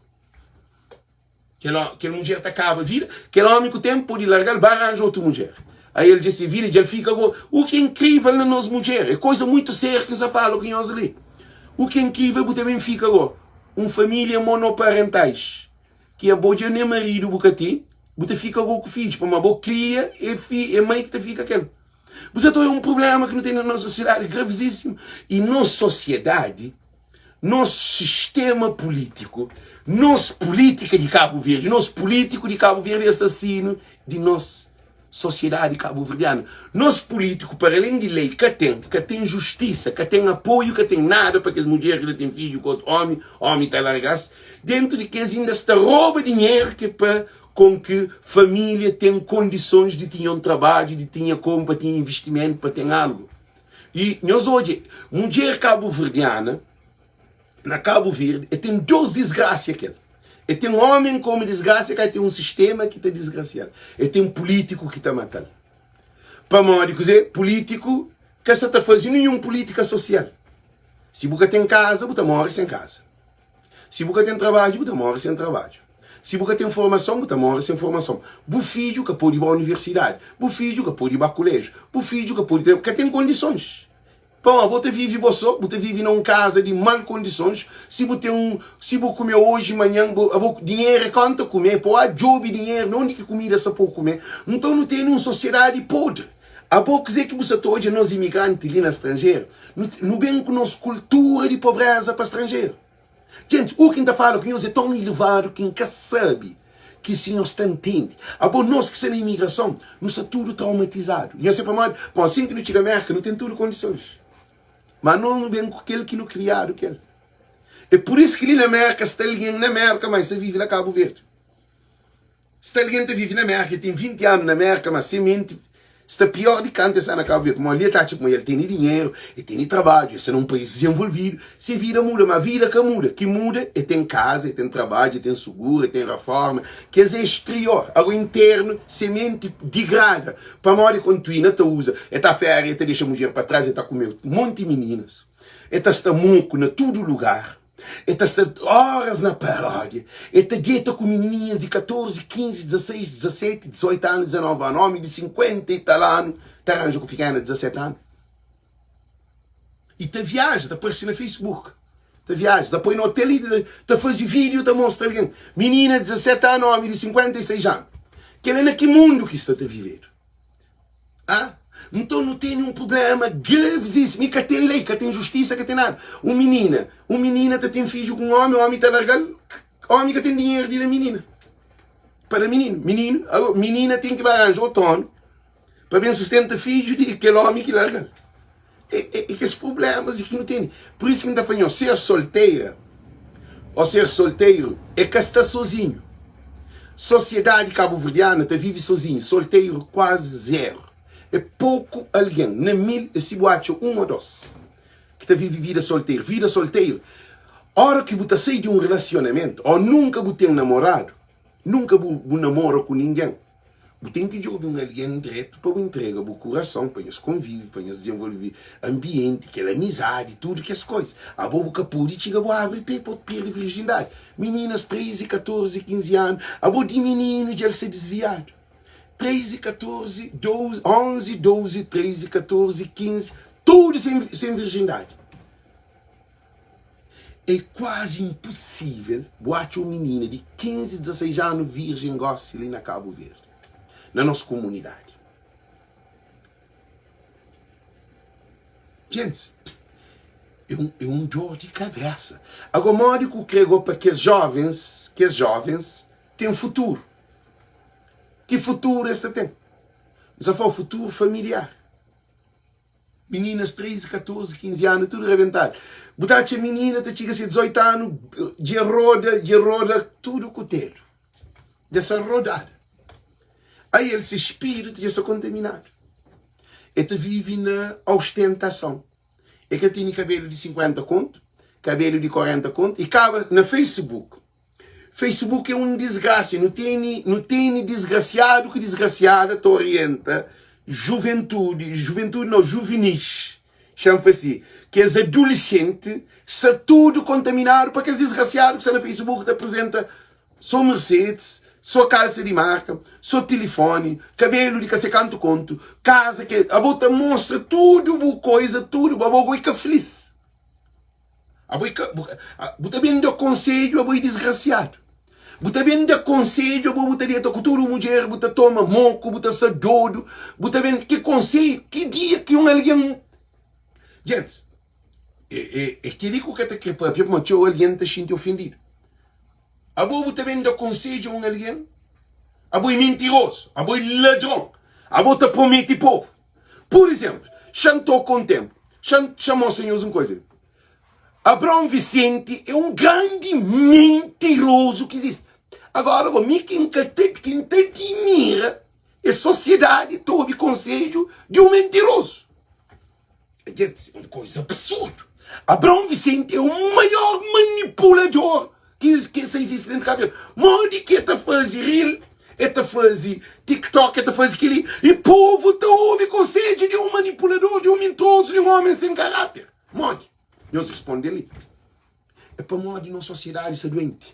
A: Kel, kel mudjer ta kaba vida, kel ómi ku ténpu pode larga-l, ba ranja otu mudjer. Aí el dja se vida, dja el fika go. U ki é inkrível na nos mudjer, é koza muitu sériu ki N sa fala ku nhos li. U ki é inkrível, bu ta ben fika go. Un família monoparentais, ki abo dja nem maridu bu ka ten, bu ta fika go ku fidju, pamodi abo kria, é fi, é mai ki ta fika kel. Bu sa ta oia un prubléma ki nu ten na nos sosiedadi gravisísimu. I nos sosiedadi nos sistema pulítiku, nos pulítika di Kabu Verdi, nos pulítiku di Kabu Verdi é asasinu di nos sosiedadi kabuverdianu. Nos pulítiku, para alén di lei, ka ten, ka ten justisa, ka ten apoiu, ka ten nada pa kes mudjer ki ta ten fidju ku otu ómi, ómi ta larga-s, dentu di kes inda es ta roba dinheru ki é pa kon ki família ten kondisons di tinha un trabadju, di tinha komu pa tinha investimentu, pa ten algu. I nhos odja, mudjer kabuverdiana na Kabu Verdi, e ten dos disgrasia kel. E ten omen komu disgrasia, ka ten un sistema ki ta disgrasial. E ten pulitiku ki ta matal. Pamodi kuze? Pulitiku ka sa ta faze ninhun pulitika sosial. Si bu ka ten kaza, bu ta more sen kaza. Si bu ka ten trabadju, bu ta móre sen trabadju. Si bu ka ten formason, bu ta móre sen formason. Bu fidju ka pode ba universidadi, bu fidju ka pode ba kuléjiu, bu fidju ka pode ten, ka ten kondisons. Pamodi bo ta vive bo sô, bu ta vive na un kaza di mal kondisons. Si bu ten un, si bu kume oji, manhan, bu, abo, dinheru é konta kume, pô, a djobe dinheru na undi ki kumida sa pô kume. Nton nu tene un sosiedadi podri. Abo kuzê ki bu sa ta odja nos imigranti li na stranjeru? Nu, nu ben ku nos kultura di pobreza pa stranjeru. Gente, u ki N ta fala ku nhos é tão elevadu ki N ka sabe ki si nhos ta ntende. Abo nos ki sta na imigrason, nu sta tudu traumatizadu. Nhos sabe pamodi? Pamodi sin ki nu txiga Merka, nu ten tudu kondisons. Ma nos nu ben ku kel ki nu kriadu kel. É pur isu ki li na Merka sta algen na Merka, ma e sta vive na Kabu Verdi. Sta algen ta vive na Merka, el ten 20 anu na Merka, ma se menti sta pior di kantu el sta na Kabu Verdi. Pamodi li el ta atxa kuma el tene dinheru, el tene trabadju, el sta na un país dizenvolvidu, se vida muda, ma vida ka muda. Ki muda, el ten kaza, el ten trabadju, el ten suguru, el ten raforma, kes é exterior. Ago internu, se menti digrada. Pamodi kontuina ta uza, el ta féria, el ta dexa mudjer pa tras, el ta kume monti mininas, el ta sta moku na tudu lugar. El ta sta horas na paródia, el ta deta ku menininhas di 14, 15, 16, 17, 18 anu, 19 anu, omi di 50 i tal anu ta ranja ku pikena di 17 anu. I ta viaja, ta parse na Facebook, ta viaja, ta poi na hotel i ta faze vídeo ta mostra algen. Menina di 17 anu, omi di 56 anu. Kel-la na ki mundu ki sta ta vivedu? Ah? Nton nu tene un prubléma gravísimu i ka ten lei, ka ten justisa, ka ten nada. Un minina, un minina ta ten fidju ku un ómi, ómi ta larga-l, ómi ka ten dinheru di da minina, pa da mininu. Mininu, minina ten ki ba ranja otu ómi pa ben sustenta fidju di kel ómi ki larga-l. É, é, é kes prublémas ki nu tene. Pur isu ki N ta fla nhos, ser solteira ô ser solteru é ka sta sozinhu. Sosiedadi kabuverdiana ta vive sozinhu, solteru kuazi zeru. É poku algen, na mil é si bu atxa un ô dos ki ta vive vida solteru. Vida solteru, óra ki bu ta sai di un relasionamentu ô nunka bu ten namoradu, nunka bu, bu namora ku ningen, Bu ten ki djobe un algen dretu pa bu intrega bu kurason, pa nhos konvive, pa nhos dizenvolve anbienti, kel amizadi, tudu kes koza. Abo bu ka pode txiga bu abri pe pa bu perde virjindadi. Mininas 13, 14, 15 anu, abo di mininu dja el sta disviadu. 13, 14, 12, 11, 12, 13, 14, 15, tudu sen virjindadi. É kuazi inpusível bu atxa un minina di 15, 16 anu virjen gósi li na Kabu Verdi, na nos komunidadi. Gentis, é un, é un dor di kabésa. Agó, modi ku krê go pa kes jóvens, kes jóvens ten futuru? Ki futuru es ta ten? N sa fla-u futuru familiar. Mininas 13, 14, 15 anu tudu rebentadu. Bu ta atxa minina ta txiga se 18 anu dje roda, dje roda tudu kutelu. Dja sta rodada. Ai el se spiritu dja sta kontaminadu. E ta vivi na ostentason. E ka tene kabelu di 50 kontu, kabelu di 40 kontu e kaba na Facebook. Facebook é un disgrasia. Nu tene, nu tene disgrasiadu ku disgrasiada ta orienta juventudi, juventudi nau, juvenis, xa-m fla si, kes adulesenti sta tudu kontaminadu pa kes disgrasiadu ki sta na Facebook ta aprizenta so Mercedes, so kalsa di marka, so tilifoni, kabelu di ka se kantu kontu, kaza ke abo ta mostra tudu bu koiza, tudu, abo bo i ka filis. Abo i ka, bu, bu ta ben da konsedju, abo i disgrasiadu. Bu ta ben da konsedju, abo bu ta deta ku tudu mudjer, bu ta toma moku, bu ta sta dodu, bu ta ben, ki konsedju, ki dia ki un algen, Gentis, e, e, e keli ku ka ta kre papia, pamodi txeu algen ta xinti ofendidu. Abo bu ta ben da konsedju a un algen? Abo i mintirozu, abo i ladron, abo ta prometi povu. Pur izénplu, xa-m toka un ténpu, xa-m xa mostra nhos un kuza. Abraon Vicente é un grandi mintirozu ki izisti. Agora, bo, mi ki N ka ta, ki N ta adimira é sosiedadi ta obi konsedju di un mintirozu. Gente, é un koza absurdu. Abraon Vicente é o maior manipulador ki, ki sa izisti dentru di Kabu Verdi. Modi ki e ta faze reel, e ta faze TikTok, e ta faze kili, e povu ta obi konsedju di un manipulador, di un mintrozu, di un omen sen karáter. Modi? Nhos responde li. É pamodi nos sosiedadi sta duenti.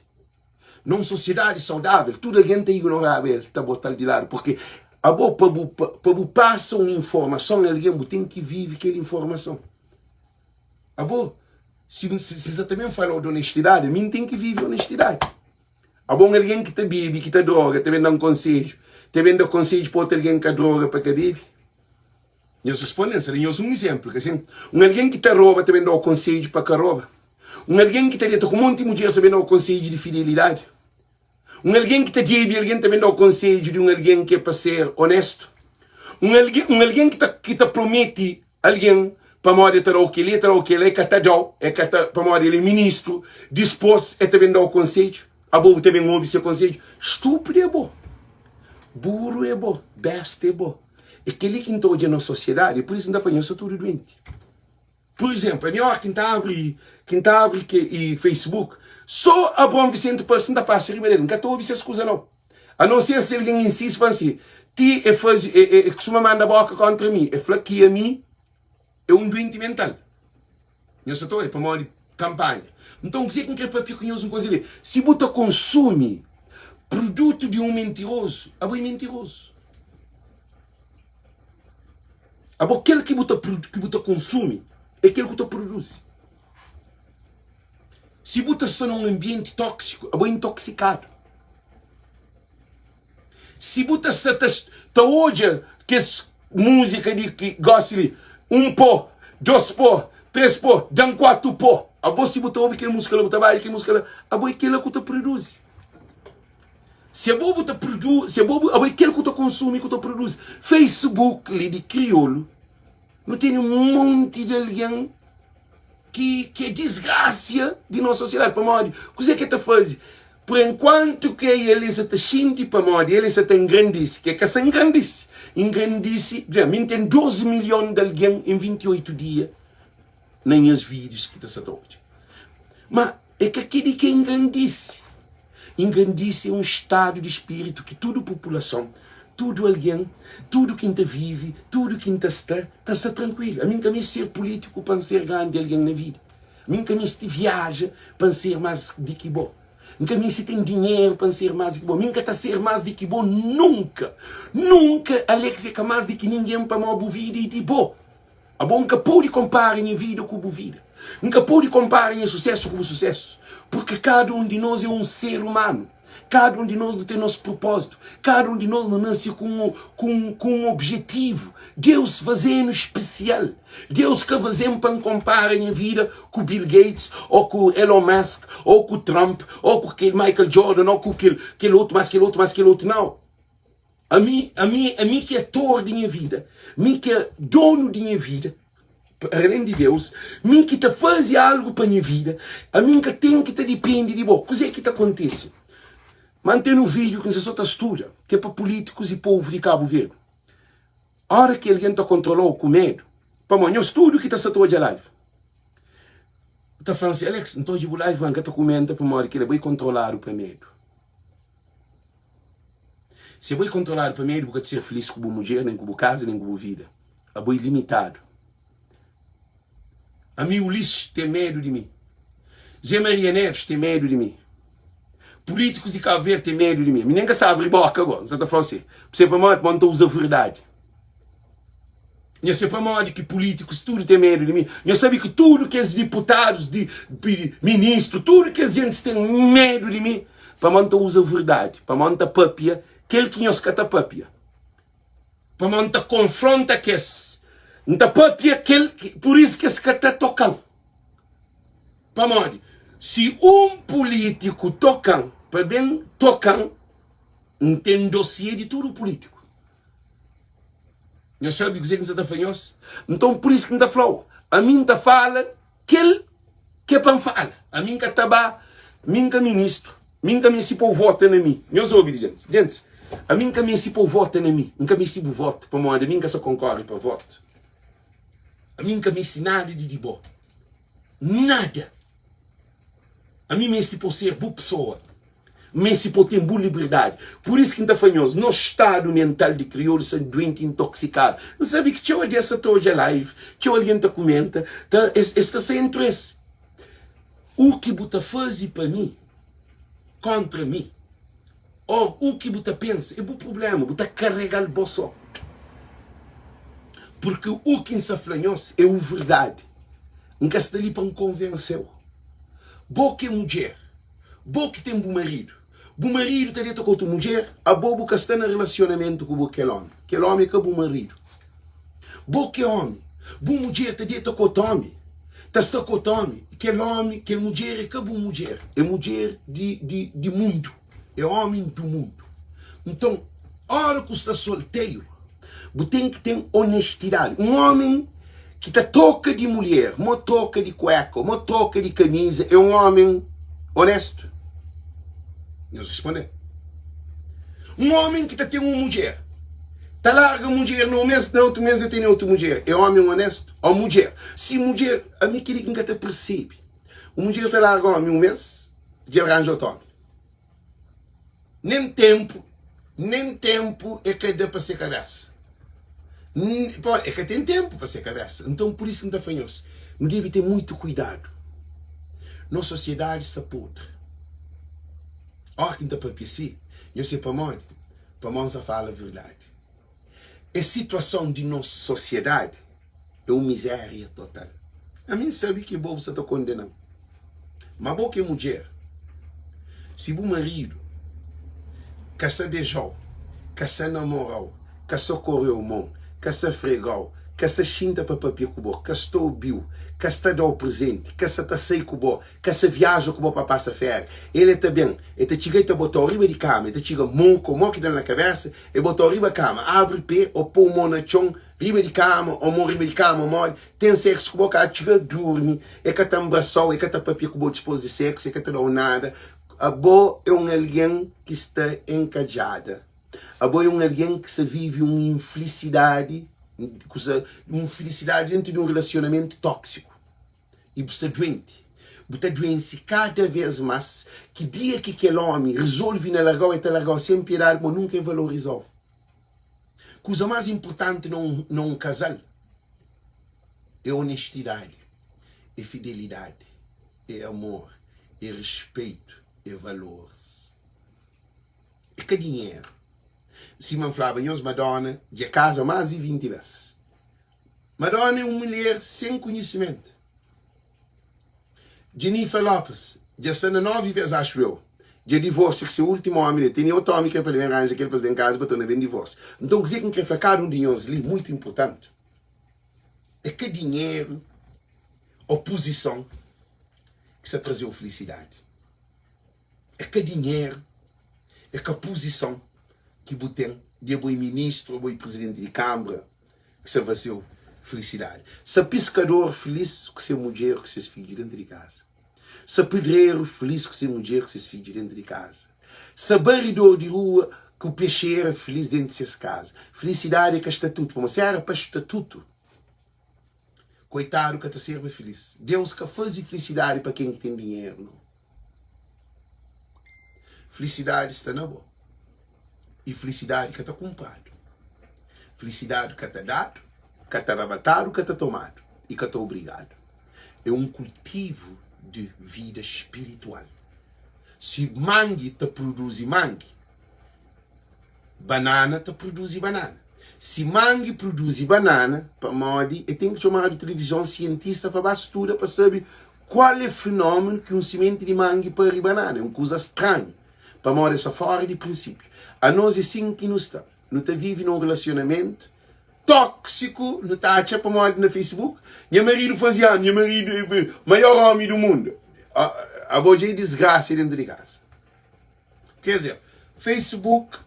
A: Na un sosiedadi saudável, tudu algen ta ignoraba el, ta bota-l di ladu, purki abo pa bu pa bu pasa un informason a algen, bu ten ki vive kel informason. Abo, si si si sa ta ben fala-u di onestidadi, ami N ten ki vive onestidadi. Abo un algen ki ta bebe, ki ta droga, ta ben da-m konsedju, ta ben da konsedju pa otu algen ka droga pa ka bebe? Nhos responde-m, N sta da nhos un izénplu, ka sin? Un algen ki ta roba ta ben da-u konsedju pa ka roba? Un algen ki ta deta ku monti mudjer sta ben da-u konsedju di fidelidadi? Un algen ki ta debe algen ta ben da-u konsedju di un algen ki é pa ser onéstu? Un algen, un algen ki ta, ki ta promete algen pamodi el ta da-u kel-li, el ta da-u kel-la, el ka ta da-u, el ka ta, pamodi el é ministru, dispôs el ta ben da-u konsedju? Abo bu ta ben obi se konsedju? Stúpidu é bo, buru é bo, besta é bo. É kel-li ki N ta odja na sosiedadi, é pur isu ki N ta fla, nhos sta tudu duenti. Pur izénplu, ami óras ki N ta abri, ki N ta abri ke, i Facebook, sô Abraon Vicente parse, N ta pasa riba del, N ka ta obi ses kuza nau. A non ser si algen insisti, fla-m si, ti e faze, e, e, e kustuma manda bóka kóntra mi, e fla ki ami é un duenti mental. Nhos sa ta obi? Pamodi kanpanha. Nton, kuzê ki N krê papia ku nhos un kuza li? Si bu ta konsumi produtu di un mintirozu, abo é mintirozu. Abo kel ki bu ta ki bu ta konsumi é kel ku ta produzi. Si bu ta sta na un anbienti tóksiku, abo é intoksikadu. Si bu ta sta ta, ta odja kes. múzika di ki gósi li, un pó, dos pó, tres pó, da-m kuatu pó. Abo si bu ta obi kel múzika la, bu ta badja kel múzika la, abo é kel-la ku ta produzi. Si abo bu ta produ, si abo bu, abo é kel ku ta konsumi ku ta produzi. Facebook li di kriolu, nu tene un monti di algen ki, ki é disgrasia di nos sosiedadi. Pamodi kuzê ki el ta faze? Por enkuantu ki el sa ta xinti pamodi el sa ta engrandise, ki el ka sa engrandise, engrandise, dja mi N ten 12 milhon di algen en 28 dia na nhas vídius ki ta sa ta odja. Ma é ka kel-li ki é engrandise. Engrandise é un stadu di spiritu ki tudu populason, tudu algen, tudu ki N ta vive, tudu ki N ta sta, ta sta trankuilu. Ami N ka meste ser pulítiku pa N ser grandi algen na vida. Mi N ka meste viaja pa N ser más di ki bo. N ka meste ten dinheru pa N ser más di ki bo. Mi N ka ta ser más di ki bo nunka. Nunka Alex é ka más di ki ningen pamodi bu vida é di bo. Abo N ka pode konpara nha vida ku bu vida. N ka pode konpara nha susésu ku bu susésu. Purki kada un di nos é un ser umanu. Kada un di nos nu ten nos propózitu. Kada un di nos nu nase ku un, ku un, ku un objetivu. Deus faze-nu spesial. Deus ka faze-m pa N konpara nha vida ku Bill Gates, ô ku Elon Musk, ô ku Trump, ô ku kel Michael Jordan, ô ku kel, kel otu, más kel otu, más kel otu. Nau. Ami, ami, ami ki é ator di nha vida, mi ki é donu di nha vida, alén di Deus, mi ki ta faze algu pa nha vida, ami N ka ten ki ta dipende di bo. Kuzê ki ta kontise? Má N ten un vídiu ki N sta sô ta studa, ki é pa pulítikus i povu di Kabu Verdi. Óra ki algen ta kontrola-u ku medu, pamodi nhos tudu ki ta sta ta odja live, ta fla-m si, Alex, N ta odja bu live, má N ka ta kumenta pamodi kel-la bo é kontroladu pa medu. Si abo é kontroladu pa medu, bu ka ta ser filís ku bu mudjer, nen ku bu kaza, nen ku bu vida. Abo é limitadu. Ami, Ulisses, ten medu di mi. Zé Maria Neves ten medu di mi. Pulítikus di Kabu Verdi ten medu di mi. Mi nen ka sa abri boka go, N sa ta fla si. Bu sabe pamodi? Pamodi N ta uza verdadi. Nha sabe pamodi ki pulítikus tudu ten medu di mi? Nha sabe ki tudu kes diputadus, di, di ministru, tudu kes jentis ten medu di mi? Pamodi N ta uza verdadi, pamodi N ta papia kel ki nhos ka ta papia, pamodi N ta konfronta kes, N ta papia kel, pur isu ki es ka ta toka-m. Pamodi si un pulítiku toka-m, pa ben toka-m, N ten dosie di tudu pulítiku. Nhos sabe kuzê ki N sa ta fla nhos? Nton, pur isu ki N ta fla-u, ami N ta fala kel ki é pa N fala. Ami N ka ta ba, mi N ka ministru, mi N ka meste pa-u vota na mi. Nhos obi di gentis, gentis, ami N ka meste pa-u vota na mi, N ka meste bu votu, pamodi ami N ka sa konkore pa votu. Ami N ka meste nada di di bo, nada. Ami meste pa-u ser bu pesoa. Meste pa-u ten bu liberdadi. Pur isu ki N ta fla nhos, nos stadu mental di kriolu sta duenti, intoksikadu. N sabe ki txeu algen sa ta odja live, txeu algen ta kumenta, ta es es ta sai entru es. U ki bu ta faze pa mi, kontra mi, ô u ki bu ta pensa, é bu prubléma, bu ta karega-l bo sô. Purki u ki N sa fla nhos é u verdadi. N ka sta li pa N konvense-u. Bo ki é mudjer. Bo ki ten bu maridu, bu maridu ta deta ku otu mudjer, abo bu ka sta na relasionamentu ku bu kel ómi, kel ómi é ka bu maridu. Bo ki é ómi, bu mudjer ta deta ku otu ómi, ta sta ku otu ómi, kel ómi, kel mudjer é ka bu mudjer, é mudjer di, di, di mundu, é ómi du mundu. Nton, óra ku sta solteru, Bu ten ki ten onestidadi. Un ómi ki ta troka di mulher, mo troka di kueka, mo troka di kamiza, é un ómi onéstu? Nhos responde. Un ómi ki ta ten un mudjer, ta larga mudjer na un mês, na otu mês el tene otu mudjer, é ómi onéstu? Ó mudjer, si mudjer, ami kel-li ki N ka ta persebe. Un mudjer ta larga ómi un mês, dja el ranja otu ómi. Nen ténpu, nen ténpu e ka da pa se kabésa. Pamodi e ka ten ténpu pa se kabésa. Nton, pur isu ki N ta fla nhos, nu debe ten mutu kuidadu. Nos sosiedadi sta podri. Óras ki N ta pâpia si, nhos sabe pamodi? Pamodi N sta fala verdadi. Es situason di nos sosiedadi é un mizéria total. Ami N sabe ki bo bu sa ta kondena-m. Má bo ki é mudjer, si bu maridu ka sa beja-u, ka sa namora-u, ka sa kore-u mon, Ka sa frega-u, ka sa xinta pa papia ku bo, ka sta obi-u, ka sta da-u prezenti, ka sa ta sai ku bo, ka sa viaja ku bo pa pasa féria. El e ta ben, e ta txiga e ta bota-u riba di kama, e ta txiga moku, mo ki da-l na kabésa, e bota-u riba kama, abri pé ô pô mô na txon riba di kama ô mô riba di kama moli, ten séksu ku bo, ka txiga durmi, e ka ta nbrasa-u, e ka ta papia ku bo dispôs di séksu, e ka ta da-u nada. Abo é un algen ki sta enkadjada. Abo é un algen ki sta vive un inflisidadi, kusa, un filisidadi dentu di un relasionamentu tóksiku. I bu sta duenti. Bu ta duense kada vês más ki dia ki kel ómi rezolve na larga-u, el ta larga-u sen piedadi pamodi nunka el valoriza-u. Kuza más inportanti na un, na un kazal é onestidadi, é fidelidadi, é amor, é respeito, é valoris. É ka dinheru. Sima N flaba nhos, Madonna dja kaza más di 20 bês. Madonna é un mulher sen konhisimentu. Jennifer Lopez dja sta na 9 bês, axu eu. Dja divorsia ku se últimu ómi li. Tene otu ómi ki krê pa el ben ranja kel pa es ben kaza pa torna ben divorsia. Nton, kuzê ki N krê fla kada un di nhos li, mutu inportanti, é ka dinheru ô puzison ki sta traze-u filisidadi. É ka dinheru, é ka puzison ki bu ten di abo é ministru, abo é prizidenti di kanbra ki sta faze-u filisidadi. Sa piskador filis ku se mudjer ku ses fidju dentu di kaza. Sa pedreru filis ku se mudjer ku ses fidju dentu di kaza. Sa baridor di rua ku pexera filis dentu di ses kaza. Filisidadi é ka statutu, pamodi si éra pa statutu, Koitadu ka ta serba filis. Deus ka faze filisidadi pa ken ki ten dinheru, nau. Filisidadi sta na bo. I filisidadi ka ta kunpradu. Filisidadi ka ta dadu, ka ta rabatadu, ka ta tomadu i ka ta obrigadu. É un kultivu di vida spiritual. Si mangi ta produzi mangi, Banana ta produzi banana. Si mangi produzi banana, pamodi e ten ki txomadu tilivizon sientista pa ba studa pa sabe kual e fenómenu ki un simenti di mangi pari banana. É un kuza stranhu, pamodi e sta fora di prinsipiu. Anos é sin ki nu sta. Nu ta vive na un relasionamentu tóksiku, nu ta atxa pamodi na Facebook, nha maridu faze anu, nha maridu é maior omi du mundu. Abo dja é disgrasia dentu di kaza. Quer dizer, Facebook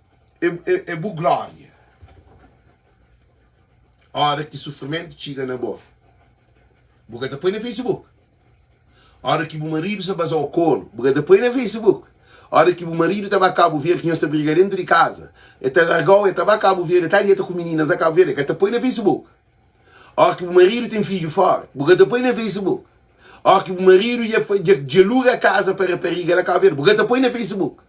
A: é, é, é bu glória. Hora ki sufrimentu txiga na bo, bu ka ta poi na Facebook. Hora ki bu maridu sa baza-u kornu, bu ka ta poi na Facebook. Hora ki bu maridu ta ba Kabu Verdi, ki nhos ta briga dentu di kaza, e ta larga-u, e ta ba Kabu Verdi, e ta deta ku mininas na Kabu Verdi, e ka ta poi na Facebook. Óras ki bu maridu ten fidju fóra, bu ka ta poi na Facebook. Óras ki bu maridu dja dja dja luga kaza pa rapariga la Kabu Verdi, bu ka ta poi na Facebook.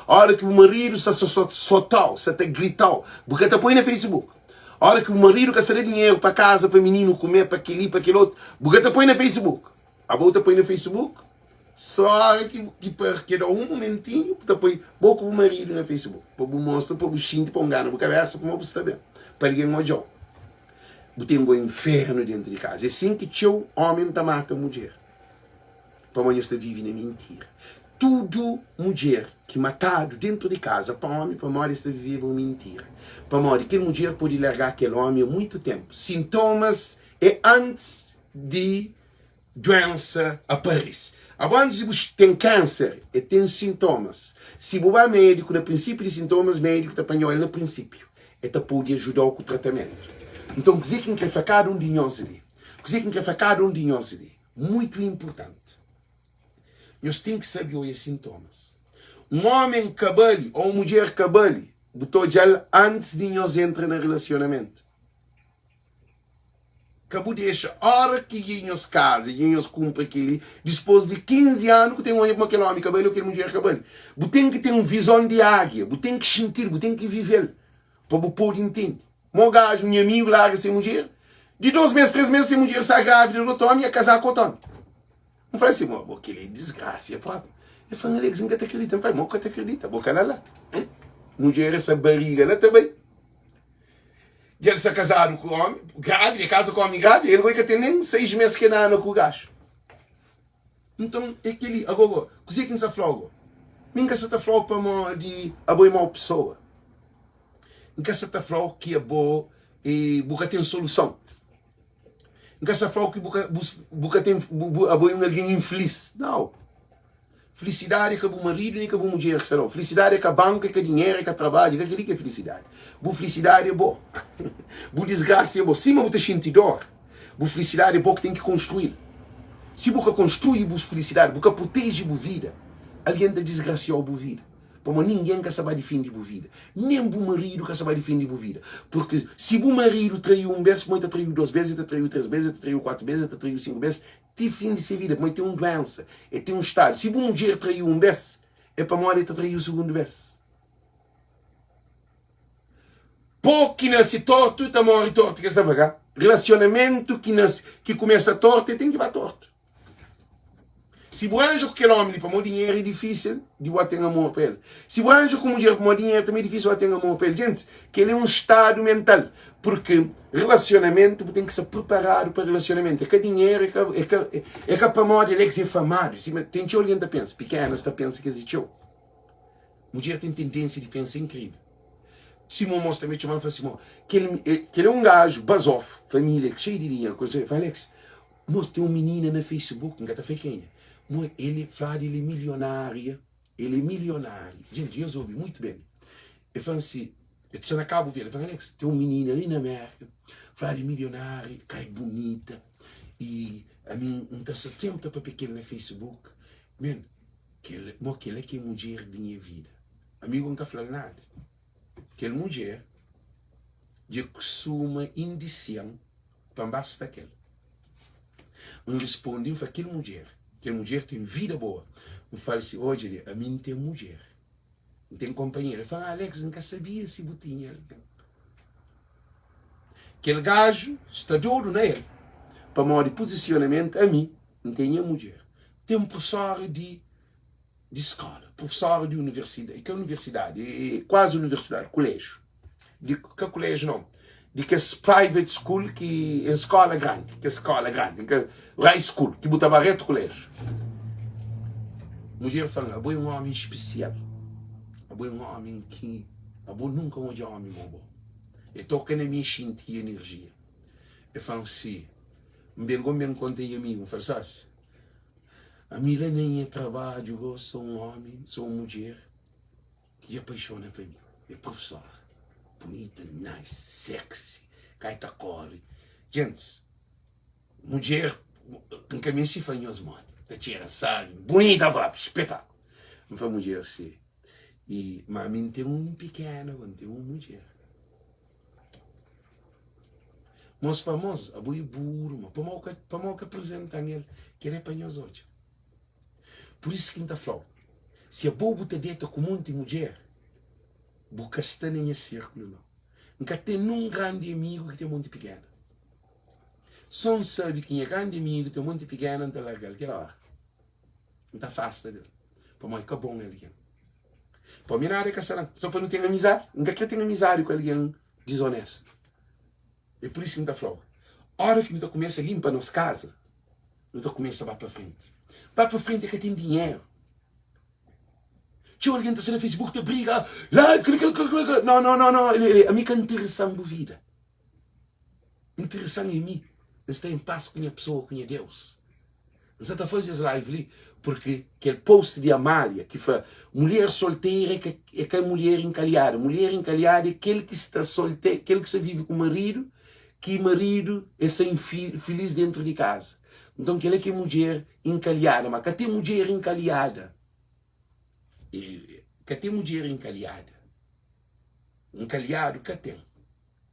A: Óras ki bu maridu sta sa sotau, sta ta gritau, bu ka ta poi na Facebook. Óras ki bu maridu ka sta da dinheru pa kaza, pa mininu kume, pa kel-li, pa kel otu, bu ka ta poi na Facebook. Abo bu ta poi na Facebook só óra ki ki pa ki da un momentinhu bu ta poi bo ku bu maridu na Facebook pa bu mostra pa bu xinti pa bu ngana bu kabesa kuma bu sta ben pa algen odjau. Bu ten go infernu dentu di kaza. É sin ki txeu omen ta mata mudjer pamodi nhos ta vive na mintira. Tudu mudjer ki matadu dentu di kaza pa omi pamodi es ta viveba un mintira. Pamodi kel mudjer pode larga kel omi a muitu tenpu. Sintomas é antis di duensa aparise. Abo antis di bu ten kanser e ten sintomas. Si bu ba mediku na prinsipiu di sintomas, mediku ta panhau el na prinsipiu. E ta pode ajudau ku tratamentu. Nton kuze ki N kre fla kada un di nhos li? Kuze ki N kre fla kada un di nhos li? Muitu inpurtanti. Nhos ten ki sabe oia sintomas. Un omen ka bali o un mudjer ka bali, bu ta odjal antis di nhos entra na relasionamentu. Ka bu dexa ora ki dja nhos kaza, dja nhos kunpra kel-li, dispôs di 15 anu ku ten odja kuma kel ómi ka bali ô kel mudjer ka bali. Bu ten ki ten un vizon di ágia, bu ten ki xinti-l, bu ten ki vive-l pa bu pode intende. Mo gaju, nha amigu, larga se mudjer, di dôs mês, três mês, se mudjer sta grávida di otu ómi, el kaza ku otu ómi. N fla si, mo, kel-li é disgrasia própi. El fla, Alex, N ka ta kridita. N fla, mo ka ta kridita, bo ka na la. Mudjer, esa bariga la ta bai. Dja el sta kazadu ku omi grávida, el kaza ku omi grávida, el goi ka ten nen 6 mes ki el anda ku gaxu. Nton, é kel-li. Agora, go, kuzê ki N sta fla-u go? Mi N ka sta ta fla-u pamodi abo é mau pesoa. N ka sta ta fla-u ki abo. E bu ka ten soluson. N ka sta fla-u ki bu ka, bu, bu ka ten, bu, bu, abo é un algen infilis. Nau. Filisidadi é ka bu maridu nen ka bu mudjer ki sta da-u. Filisidadi é ka banku, é ka dinheru, é ka trabadju, é ka kel-li ki é filisidadi. Bu filisidadi é bo. Bu disgrasa é bo. Sima bu ta xinti dor, bu filisidadi é bo ki ten ki konstrui-l. Si bu ka konstrui bu filisidadi, bu ka proteje bu vida, algen ta disgrasia-u bu vida. Pamodi ningen ka sta ba difende bu vida. Nen bu maridu ka sta ba difende bu vida. Purki si bu maridu trai-u un bes, pamodi el ta trai-u dos bes, el ta trai-u tres bes, el ta trai-u kuatu bes, el ta trai-u sinku bes, ti fin di se vida, pamodi el ten un duensa, el ten un stadu. Si bu mudjer trai-u un bes, é pamodi el ta trai-u sugundu bes. Po ki nase tortu ta móre tortu, ke sta fla? Relasionamentu ki nase, ki kumesa tortu, el ten ki ba tortu. Si bu ranja ku kel ómi li pamodi dinheru é difísil di bu ten amor pa el. Si bu ranja ku mudjer pamodi dinheru tanbê é difísil bu ten amor pa el. Gentis, kel-li é un stadu mental. Purki relasionamentu, bu ten ki sta priparadu pa relasionamentu. É ka dinheru, é ka, é ka, é ka pamodi el é ki é famadu. Sima ten txeu algen ta pensa, pikénas ta pensa ki es é txeu. Mudjer ten tendénsia di pensa inkrivel. Sima un mos tanbê txoma-m fla si, Kel, kel é un gaju bazofu, família xeiu di dinheru. Fla, Alex, Mos ten un minina na facebook, N ka ta fla kenha, mo el fladu el é milionária, el é milionária, gente nhos obi muito ben, el fla-m si, el sta na Cabo Verde, el fla-m Alex, ten un minina li na Merka, fladu é milionária, kai bunita, e ami N ta sta sempre ta papia kel na facebook, men, kel, mo kel-la ki é mudjer di nha vida, amigu N ka fla-l nada, kel mudjer dja kusuma indisia-m Pa N ba sta kel. N risponde, N fla, Kel mudjer, kel mudjer ten vida boa. N fla-l si, Odja li, ami N ten mudjer, N ten konpanheru. El fla, Alex, N ka sabia si bu tinha algen. Kel gaju sta dodu na el, pamodi pozisionamentu, ami N ten nha mudjer. Ten profesóra di di skola, profesóra di universidadi, ka universidadi, é kuazi universidadi, kuléjiu, di, ka kuléjiu nau, di kes private school ki é skola grandi, kes skola grandi, ka, high school, ki bu ta ba retu kuléjiu. Mudjer fla-m, abo é un ómi spesial, abo é un ómi ki, abo nunka N odja ómi mo bo. E toka na mi, e xinti enerjia. E fla-m si, N ben go, N ben konta nha amigu, N fla-l, sósi, Ami la na nha trabadju go so un omi, so un mudjer ki dja apaixona pa mi. É profesora, bunita, nice, sexy, kai ta kori. Gentis, mudjer, N ka meste fla nhos modi, ta txera sabi, bunita propi, spetakulu. N fla mudjer si, i ma ami N ten un pikena go, N ten un mudjer. Mos pa mos, abo é buru, ma pamodi ka, pamodi ka apresentan el? Kel é pa nhos odja. Pur isu ki N ta fla-u, si abo bu ta deta ku monti mudjer, bu ka sta na nha sirkulu nau. N ka ten nun grandi amigu ki ten monti pikena. So N sabe ki nha grandi amigu ten monti pikena, N ta larga-l kel ora. N ta afasta del, pamodi ka bon algen. Pa mi nada é ka salan, só pa nu ten amizadi. N ka kre ten amizadi ku algen dizonestu. É pur isu ki N ta fla-u, óra ki nu ta kumesa linpa nos kaza, nu ta kumesa ba pa frenti. Ba pa frenti é ka ten dinheru. Txeu algen ta sta na Facebook ta briga, la, kla, kla, kla, kla. No, no, no, no, ami ka interesa-m bu vida. Interesan é mi N sta en pas ku nha pesoa, ku nha Deus. N sa ta faze es live li porque kel post di Amália ki fla mulher solteira é ka, é ka mulher encalhada. Mulher encalhada é kel ki sta solte, kel ki sta vive ku maridu, ki maridu é sta infeliz dentro di kaza. Nton kel-la ki é mudjer encalhada, ma ka ten mudjer encalhada. E, ka ten mudjer encalhada. Encalhado ka ten.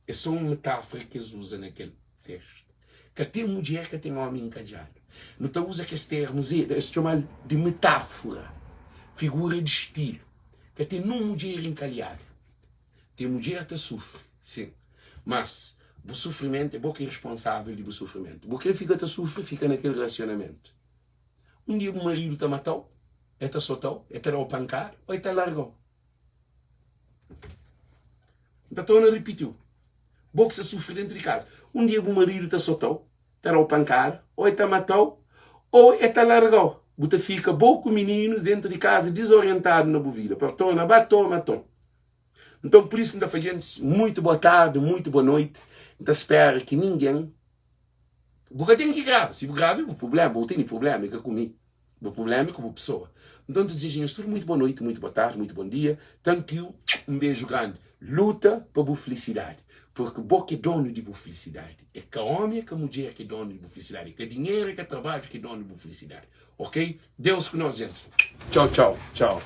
A: É só un metáfora ki es uza na kel testu. Ka ten mudjer, ka ten ómi inkadjadu. Nu ta uza kes termus e, es txoma-l di metáfora, figura di stilu. Ka ten nun mudjer inkalhadu. Ten mudjer ta sufri, sin, mas bu sufrimentu é bo ki é responsável di bu sufrimentu. Bu kre fika ta sufri, fika na kel relasionamentu. Un dia bu maridu ta mata-u, el ta sota-u, el ta da-u pankada ô el ta larga-u. N ta torna ripitiu, bo ki sta sufri dentu di kaza, un dia bu maridu ta sota-u, ta da-u pankada, ô el ta mata-u, ô el ta larga-u. Bu ta fika bo ku mininus dentu di kaza dizorientadu na bu vida, pa torna ba toma ton. Nton, pur isu ki N ta fla gentis, muitu boa tardi, muitu boa noiti. N ta spera ki ningen Bu ka ten ki graba. Si bu graba é bu prubléma, bu tene prubléma, é ka ku mi. Bu prubléma é ku bu pesoa. Nton, N ta dizeja nhos tudu muitu boa noiti, muitu boa tardi, muitu bon dia. Thank you, un beju grandi. Luta pa bu filisidadi, purki bo ki é donu di bu filisidadi. É ka ómi, é ka mudjer ki é donu di bu filisidadi, é ka dinheru, é ka trabadju ki é donu di bu filisidadi. Ok? Deus ku nos, gentis. Txau, txau, txau.